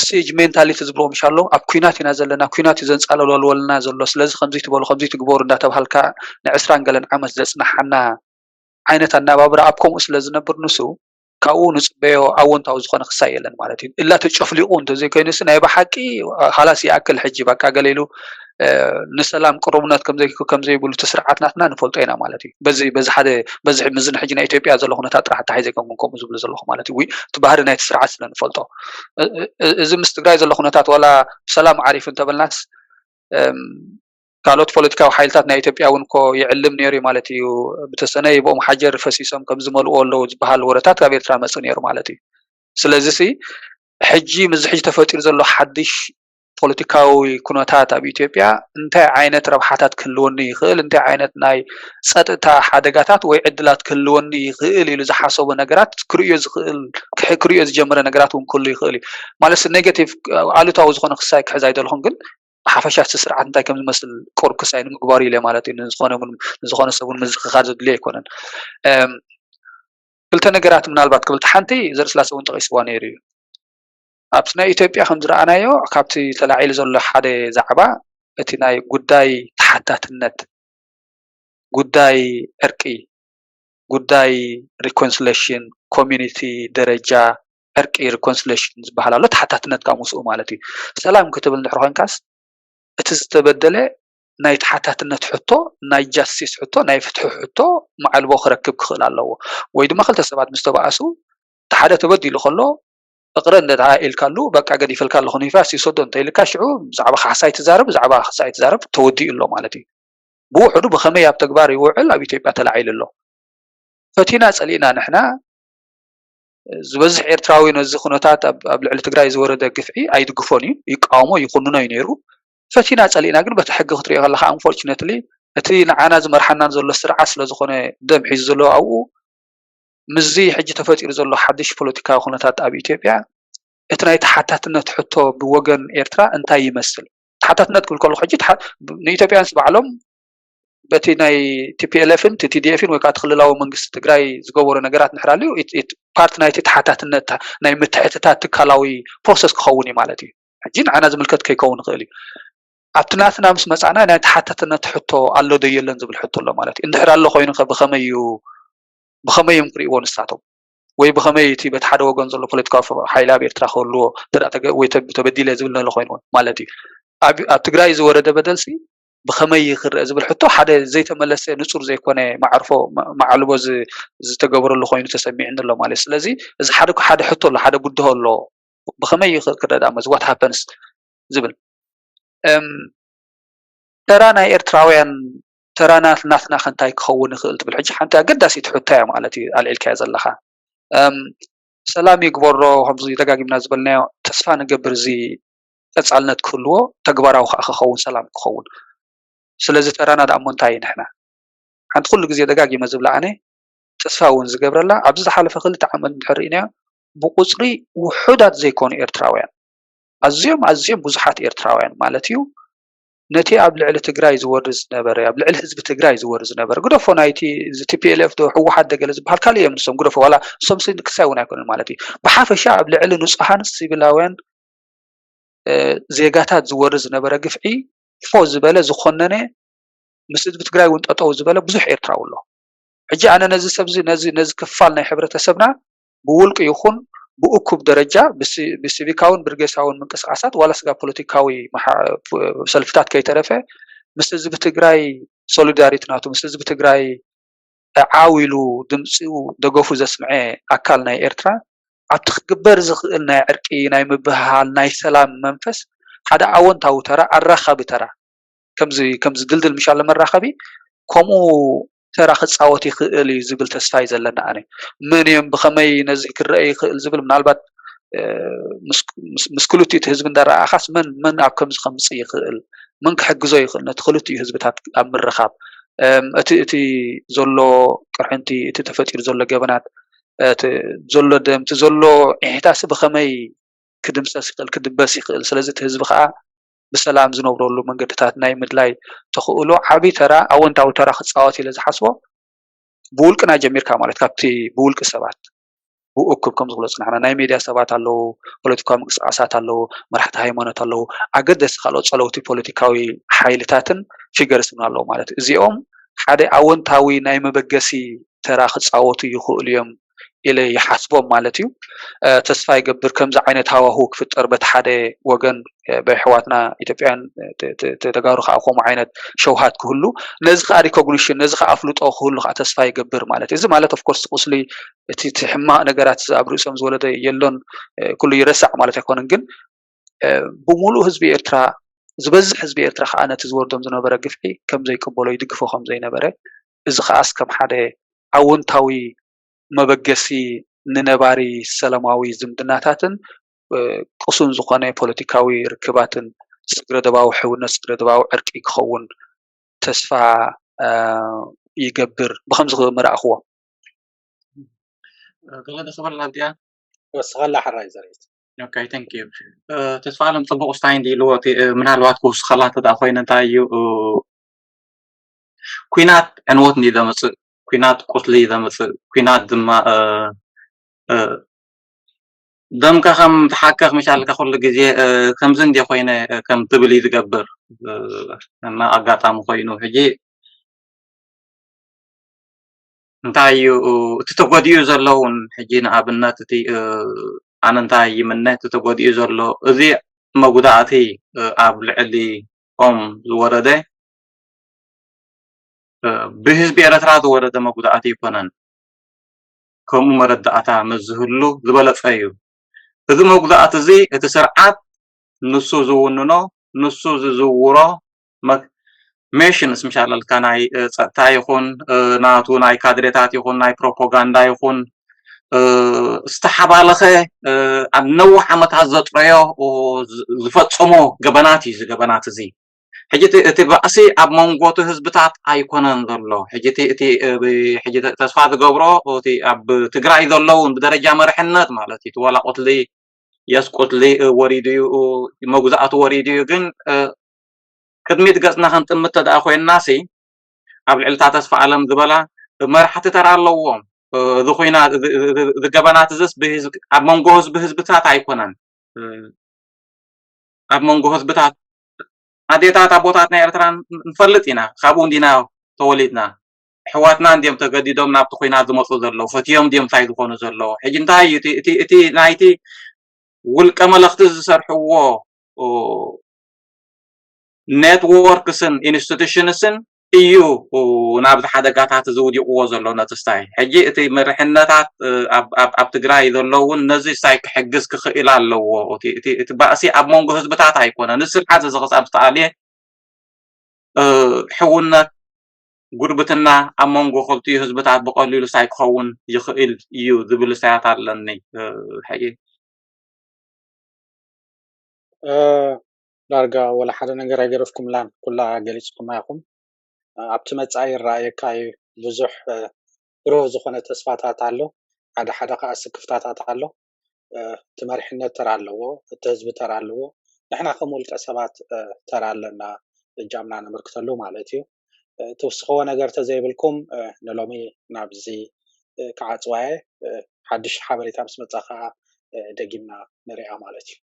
ሲጅ ሜንታሊቲ ዝብሎ ምሻሎ ኣብ ኩናት ኢና ዘለና፣ ኩናት እዩ ዘንጻለወልና ዘሎ፣ ስለዚ ከምዚ ትበሉ ከምዚ ትግበሩ እንዳተባሃልካ ንዕስራን ገለን ዓመት ዘጽናሓና ዓይነት ኣናባብራ ኣብ ከምኡ ስለ ዝነብር ንሱ ካብኡ ንፅበዮ ኣወንታዊ ዝኾነ ክሳይ የለን ማለት እዩ። እላ ተጨፍሊቑ እንተዘይኮይኑስ ናይ ብሓቂ ሃላስ ይኣክል ሕጂ በቃ ገለ ኢሉ ንሰላም ቅሩብነት ከምዘይብሉ እቲ ስርዓት ናትና ንፈልጦ ኢና ማለት እዩ። በዚ በዚ ሓደ በዚ ምዝን ሕጂ ናይ ኢትዮጵያ ዘሎ ኩነታት ጥራሕ ኣተሓሒዘ ከም ከምኡ ዝብሉ ዘለኹ ማለት እዩ። እቲ ባህሪ ናይቲ ስርዓት ስለ ንፈልጦ እዚ ምስ ትግራይ ዘሎ ኩነታት ዋላ ሰላም ዓሪፉ እንተበልናስ ካልኦት ፖለቲካዊ ሓይልታት ናይ ኢትዮጵያ እውን እኮ ይዕልም ነይሩ እዩ ማለት እዩ። ብተሰነይ ብኦም ሓጀር ፈሲሶም ከም ዝመልኡ ኣለዉ ዝበሃል ወረታት ካብ ኤርትራ መፅእ ነይሩ ማለት እዩ። ስለዚ ሲ ሕጂ ምዚ ሕጂ ተፈጢሩ ዘሎ ሓድሽ ፖለቲካዊ ኩነታት ኣብ ኢትዮጵያ እንታይ ዓይነት ረብሓታት ክህልወኒ ይኽእል፣ እንታይ ዓይነት ናይ ፀጥታ ሓደጋታት ወይ ዕድላት ክህልወኒ ይኽእል ኢሉ ዝሓሰቦ ነገራት ክርእዮ ዝኽእል ክርእዮ ዝጀመረ ነገራት እውን ክህሉ ይኽእል እዩ። ማለት ኔጋቲቭ ኣሉታዊ ዝኾነ ክሳይ ክሕዝ ኣይደለኹን፣ ግን ሓፈሻ እቲ ስርዓት እንታይ ከም ዝመስል ቁሩብ ክሳይ ንምግባሩ ኢለ ማለት እዩ። ንዝኾነ እውን ንዝኾነ ሰብ እውን ምዝኽኻር ዘድልዮ ኣይኮነን። ክልተ ነገራት ምናልባት ክብል፣ ሓንቲ ዘርእስላሰ እውን ጠቒስዋ ነይሩ እዩ። ኣብቲ ናይ ኢትዮጵያ ከም ዝረኣናዮ ካብቲ ተላዒሉ ዘሎ ሓደ ዛዕባ እቲ ናይ ጉዳይ ተሓታትነት፣ ጉዳይ ዕርቂ፣ ጉዳይ ሪኮንስሌሽን ኮሚኒቲ ደረጃ ዕርቂ ሪኮንስሌሽን ዝበሃል ኣሎ። ተሓታትነት ካብ ምስኡ ማለት እዩ። ሰላም ክትብል እንድሕር ኮንካስ እቲ ዝተበደለ ናይ ተሓታትነት ሕቶ፣ ናይ ጃስቲስ ሕቶ፣ ናይ ፍትሒ ሕቶ ማዕልቦ ክረክብ ክኽእል ኣለዎ። ወይ ድማ ክልተ ሰባት ምስ ተባኣሱ እቲ ሓደ ተበዲሉ ከሎ እቕረ እንደ ኢልካሉ በቃ ገዲፈልካ ኣለኹ ንፋስ ይውሰዶ እንተ ኢልካ ሽዑ ብዛዕባ ካሕሳይ ትዛረብ ብዛዕባ ክሳይ ትዛረብ ተወዲኡ ኣሎ ማለት እዩ። ብውሕዱ ብኸመይ ኣብ ተግባር ይውዕል ኣብ ኢትዮጵያ ተላዒሉ ኣሎ። ፈቲና ጸሊእና ንሕና ዝበዝሕ ኤርትራዊ ነዚ ኩነታት ኣብ ልዕሊ ትግራይ ዝወረደ ግፍዒ ኣይድግፎን እዩ፣ ይቃወሞ ይኹንኖ እዩ ነይሩ። ፈቲና ጸሊእና ግን በቲ ሕጊ ክትሪኦ ከለካ unfortunately እቲ ንዓና ዝመርሓናን ዘሎ ስርዓት ስለዝኾነ ደም ሒዙ ዘሎ ኣብኡ ምስዚ ሕጂ ተፈጢሩ ዘሎ ሓድሽ ፖለቲካዊ ኩነታት ኣብ ኢትዮጵያ እቲ ናይ ተሓታትነት ሕቶ ብወገን ኤርትራ እንታይ ይመስል? ተሓታትነት ክብል ከለኹ ሕጂ ንኢትዮጵያውያንስ ባዕሎም በቲ ናይ TPLF ን TPDF ን ወይ ከዓ ክልላዊ መንግስቲ ትግራይ ዝገበሮ ነገራት እንድሕር ኣልዩ ፓርት ናይቲ ተሓታትነት ናይ ምትሕትታት ትካላዊ ፕሮሰስ ክኸውን እዩ ማለት እዩ። ሕጂ ንዓና ዝምልከት ከይከውን ይኽእል እዩ። ኣብቲ ናትና ምስ መፃና ናይ ተሓታትነት ሕቶ ኣሎ ዶ የለን ዝብል ሕቶ ኣሎ ማለት እዩ። እንድሕር ኣሎ ኮይኑ ከ ብኸመይ እዩ ብኸመይ እዮም ክርእይዎ ንሳቶም? ወይ ብኸመይ እቲ በቲ ሓደ ወገን ዘሎ ፖለቲካዊ ሓይሊ ኣብ ኤርትራ ክህልዎ ወይ ተበዲለ ዝብል ነሎ ኮይኑ ማለት እዩ። ኣብ ትግራይ ዝወረደ በደልሲ ብኸመይ ክረአ ዝብል ሕቶ ሓደ ዘይተመለሰ ንፁር ዘይኮነ ማዕርፎ ማዕልቦ ዝተገበረሉ ኮይኑ ተሰሚዕኒ ኣሎ ማለት እዩ። ስለዚ እዚ ሓደ ሓደ ሕቶ ኣሎ፣ ሓደ ብድሆ ኣሎ። ብኸመይ ክረዳእ መዚ what happens ዝብል ተራ ናይ ኤርትራውያን ተራ ናትና ከ እንታይ ክኸውን ይኽእል ትብል? ሕጂ ሓንቲ ኣገዳሲት ሕቶ እያ ማለት እዩ ኣልዒልካያ ዘለኻ። ሰላም ይግበሮ፣ ከምዚ ደጋጊምና ዝበልናዮ ተስፋ ንገብር እዚ ቀጻልነት ክህልዎ፣ ተግባራዊ ከዓ ክኸውን፣ ሰላም ክኸውን። ስለዚ ተራና ደኣ እሞ እንታይ እዩ ንሕና? ሓንቲ ኩሉ ግዜ ደጋጊመ ዝብላ ኣነ ተስፋ እውን ዝገብረላ ኣብዚ ዝሓለፈ ክልተ ዓመት እንድሕር ርኢናዮ ብቁፅሪ ውሑዳት ዘይኮኑ ኤርትራውያን ኣዝዮም ኣዝዮም ብዙሓት ኤርትራውያን ማለት እዩ ነቲ ኣብ ልዕሊ ትግራይ ዝወርድ ዝነበረ ኣብ ልዕሊ ህዝቢ ትግራይ ዝወርድ ዝነበረ ግደፎ ናይቲ TPLF ዶ ህወሓት ዶ ገለ ዝበሃል ካልእ እዮም ንሶም ግደፎ ዋላ እሶም ክሳይ እውን ኣይኮነን ማለት እዩ ብሓፈሻ ኣብ ልዕሊ ንፁሃን ሲቪላውያን ዜጋታት ዝወርድ ዝነበረ ግፍዒ ፎ ዝበለ ዝኾነነ ምስ ህዝቢ ትግራይ እውን ጠጠው ዝበለ ብዙሕ ኤርትራዊ ኣሎ። ሕጂ ኣነ ነዚ ሰብዚ ነዚ ነዚ ክፋል ናይ ሕብረተሰብና ብውልቂ ይኹን ብእኩብ ደረጃ ብሲቪካውን ብርጌሳውን ምንቅስቃሳት ዋላ ስጋ ፖለቲካዊ ሰልፍታት ከይተረፈ ምስ ህዝቢ ትግራይ ሶሊዳሪቲ ናቱ ምስ ህዝቢ ትግራይ ዓው ኢሉ ድምፂኡ ደገፉ ዘስምዐ ኣካል ናይ ኤርትራ ኣብቲ ክግበር ዝኽእል ናይ ዕርቂ ናይ ምብህሃል ናይ ሰላም መንፈስ ሓደ ኣወንታዊ ተራ ኣራኻቢ ተራ ከምዚ ከምዚ ድልድል ምሻለ መራኸቢ ከምኡ ተራ ክፃወት ይኽእል እዩ ዝብል ተስፋ እዩ ዘለና ኣነ መን እዮም ብኸመይ ነዚ ክረአ ይኽእል ዝብል ምናልባት ምስ ክልቲኡ እቲ ህዝቢ እንዳረኣኻስ መን መን ኣብ ከምዚ ከምፅእ ይኽእል መን ክሕግዞ ይኽእል ነቲ ክልቲኡ ህዝብታት ኣብ ምርኻብ እቲ እቲ ዘሎ ቅርሕንቲ እቲ ተፈጢሩ ዘሎ ገበናት ዘሎ ደም እቲ ዘሎ ዒሕታሲ ብኸመይ ክድምሰስ ይኽእል ክድበስ ይኽእል ስለዚ እቲ ህዝቢ ከዓ ብሰላም ዝነብረሉ መንገድታት ናይ ምድላይ ተኽእሎ ዓቢ ተራ ኣወንታዊ ተራ ክፃወት ኢለ ዝሓስቦ ብውልቅና ጀሚርካ ማለት ካብቲ ብውልቂ ሰባት ብእኩብ ከም ዝብሎ ፅናሕና ናይ ሜድያ ሰባት ኣለዉ ፖለቲካዊ ምንቅስቃሳት ኣለዉ መራሕቲ ሃይማኖት ኣለዉ ኣገደሲ ካልኦት ፀለውቲ ፖለቲካዊ ሓይልታትን ፊገርስ እውን ኣለዉ ማለት እዩ እዚኦም ሓደ ኣወንታዊ ናይ መበገሲ ተራ ክፃወቱ ይኽእሉ እዮም ኢለ ይሓስቦም ማለት እዩ። ተስፋ ይገብር ከምዚ ዓይነት ሃዋሁ ክፍጠር በቲ ሓደ ወገን ብኣሕዋትና ኢትዮጵያውያን ተጋሩ ከዓ ከምኡ ዓይነት ሸውሃት ክህሉ ነዚ ከዓ ሪኮግኒሽን ነዚ ከዓ ኣፍልጦ ክህሉ ከዓ ተስፋ ይገብር ማለት እዩ። እዚ ማለት ኦፍኮርስ ቁስሊ እቲ ሕማቅ ነገራት ኣብ ርእሶም ዝወለደ የሎን ኩሉ ይረሳዕ ማለት ኣይኮነን ግን ብምሉእ ህዝቢ ኤርትራ ዝበዝሕ ህዝቢ ኤርትራ ከዓ ነቲ ዝወርዶም ዝነበረ ግፍዒ ከም ዘይቅበሎ ይድግፎ ከም ዘይነበረ እዚ ከዓስ ከም ሓደ ኣወንታዊ መበገሲ ንነባሪ ሰላማዊ ዝምድናታትን ቅሱን ዝኾነ ፖለቲካዊ ርክባትን ስግረ ደባዊ ሕውነት ስግረ ደባዊ ዕርቂ ክኸውን ተስፋ ይገብር ብከምዚ ምረኣኽዎ ገለ ዝኽበል ኣብዚኣ ወስኸላ ሕራይ ዘርኢት okay thank you ተስፋ ኣለም ፅቡቅ ስታይ እንዲ ኢልዎ ምናልባት ክውስኸላ ተዳ ኮይነ እንታይ እዩ ኩናት ዕንወት እንዲ ዘምፅእ ኩናት ቁስሊ ዘምፅእ ኩናት ድማ ደምካ ከም ትሓከኽ ምሻልካ ኩሉ ግዜ ከምዚ እንዲ ኮይነ ከም ትብል እዩ ዝገብር እና ኣጋጣሚ ኮይኑ ሕጂ እንታይ እዩ እቲ ተጎዲኡ ዘሎ እውን ሕጂ ንኣብነት እቲ ኣነ እንታይ ይምነ እቲ ተጎዲኡ ዘሎ እዚ መጉዳእቲ ኣብ ልዕሊ ኦም ዝወረደ ብህዝቢ ኤረትራ ዝወረደ መጉዳእቲ ኣይኮነን ከምኡ መረዳእታ ምስ ዝህሉ ዝበለጸ እዩ። እዚ መጉዳእቲ እዚ እቲ ስርዓት ንሱ ዝውንኖ ንሱ ዝዝውሮ ሜሽንስ ምሻለልካ ናይ ጸጥታ ይኹን ናቱ ናይ ካድሬታት ይኹን ናይ ፕሮፓጋንዳ ይኹን ዝተሓባለኸ ኣብ ነዊሕ ዓመታት ዘጥረዮ ዝፈጸሞ ገበናት እዩ። እዚ ገበናት እዚ ሕጂ እቲ ባእሲ ኣብ መንጎ እቲ ህዝብታት ኣይኮነን ዘሎ። ሕጂ እቲ ተስፋ ዝገብሮ እቲ ኣብ ትግራይ ዘለውን ብደረጃ መርሕነት ማለት እዩ፣ ዋላ ቁትሊ የስቁትሊ ወሪዱ እዩ፣ መጉዛእቱ ወሪዱ እዩ። ግን ቅድሚት ገጽና ክንጥምት ተደኣ ኮይንና ሲ ኣብ ልዕልታ ተስፋ ኣለም ዝበላ መራሕቲ ተራ ኣለዎም። እዚ ኮይና ዝገበናት እዚስ ኣብ መንጎ ህዝቢ ህዝብታት ኣይኮነን። ኣብ መንጎ ህዝብታት ኣዴታት ኣቦታት ናይ ኤርትራ ንፈልጥ ኢና። ካብኡ እንዲና ተወሊድና። ኣሕዋትና እንዲዮም ተገዲዶም ናብቲ ኩናት ዝመፁ ዘለዉ፣ ፈትዮም እንዲዮም እንታይ ዝኾኑ ዘለዉ። ሕጂ እንታይ እዩ እቲ ናይቲ ውልቀ መለኽቲ ዝሰርሕዎ ኔትዎርክስን ኢንስቲቱሽንስን እዩ ናብዚ ሓደጋታት እዚ ውዲቕዎ ዘሎ ነቲ ስታይ። ሕጂ እቲ መርሕነታት ኣብ ትግራይ ዘሎ እውን ነዚ ስታይ ክሕግዝ ክኽእል ኣለዎ። እቲ ባእሲ ኣብ መንጎ ህዝብታት ኣይኮነን። እዚ ስርዓት እዚ ክሳብ ዝተኣልየ ሕውነት፣ ጉርብትና ኣብ መንጎ ክልቲኡ ህዝብታት ብቐሊሉ ስታይ ክኸውን ይኽእል እዩ ዝብል ስታያት ኣለኒ። ሕጂ ዳርጋ ወላ ሓደ ነገር ኣይገረፍኩምላን፣ ኩላ ገሊጽኩማ ኢኹም። ኣብቲ መጻኢ ይረኣየካ እዩ ብዙሕ ብሩህ ዝኾነ ተስፋታት ኣሎ፣ ሓደ ሓደ ከኣ ስክፍታታት ኣሎ። እቲ መሪሕነት ተራ ኣለዎ፣ እቲ ህዝቢ ተራ ኣለዎ፣ ንሕና ከም ውልቀ ሰባት ተራ ኣለና እጃምና ነበርክተሉ ማለት እዩ። ትውስኽዎ ነገር ተዘይብልኩም ንሎሚ ናብዚ ክዓጽዋየ፣ ሓድሽ ሓበሬታ ምስ መጻ ከኣ ደጊምና ንሪኣ ማለት እዩ።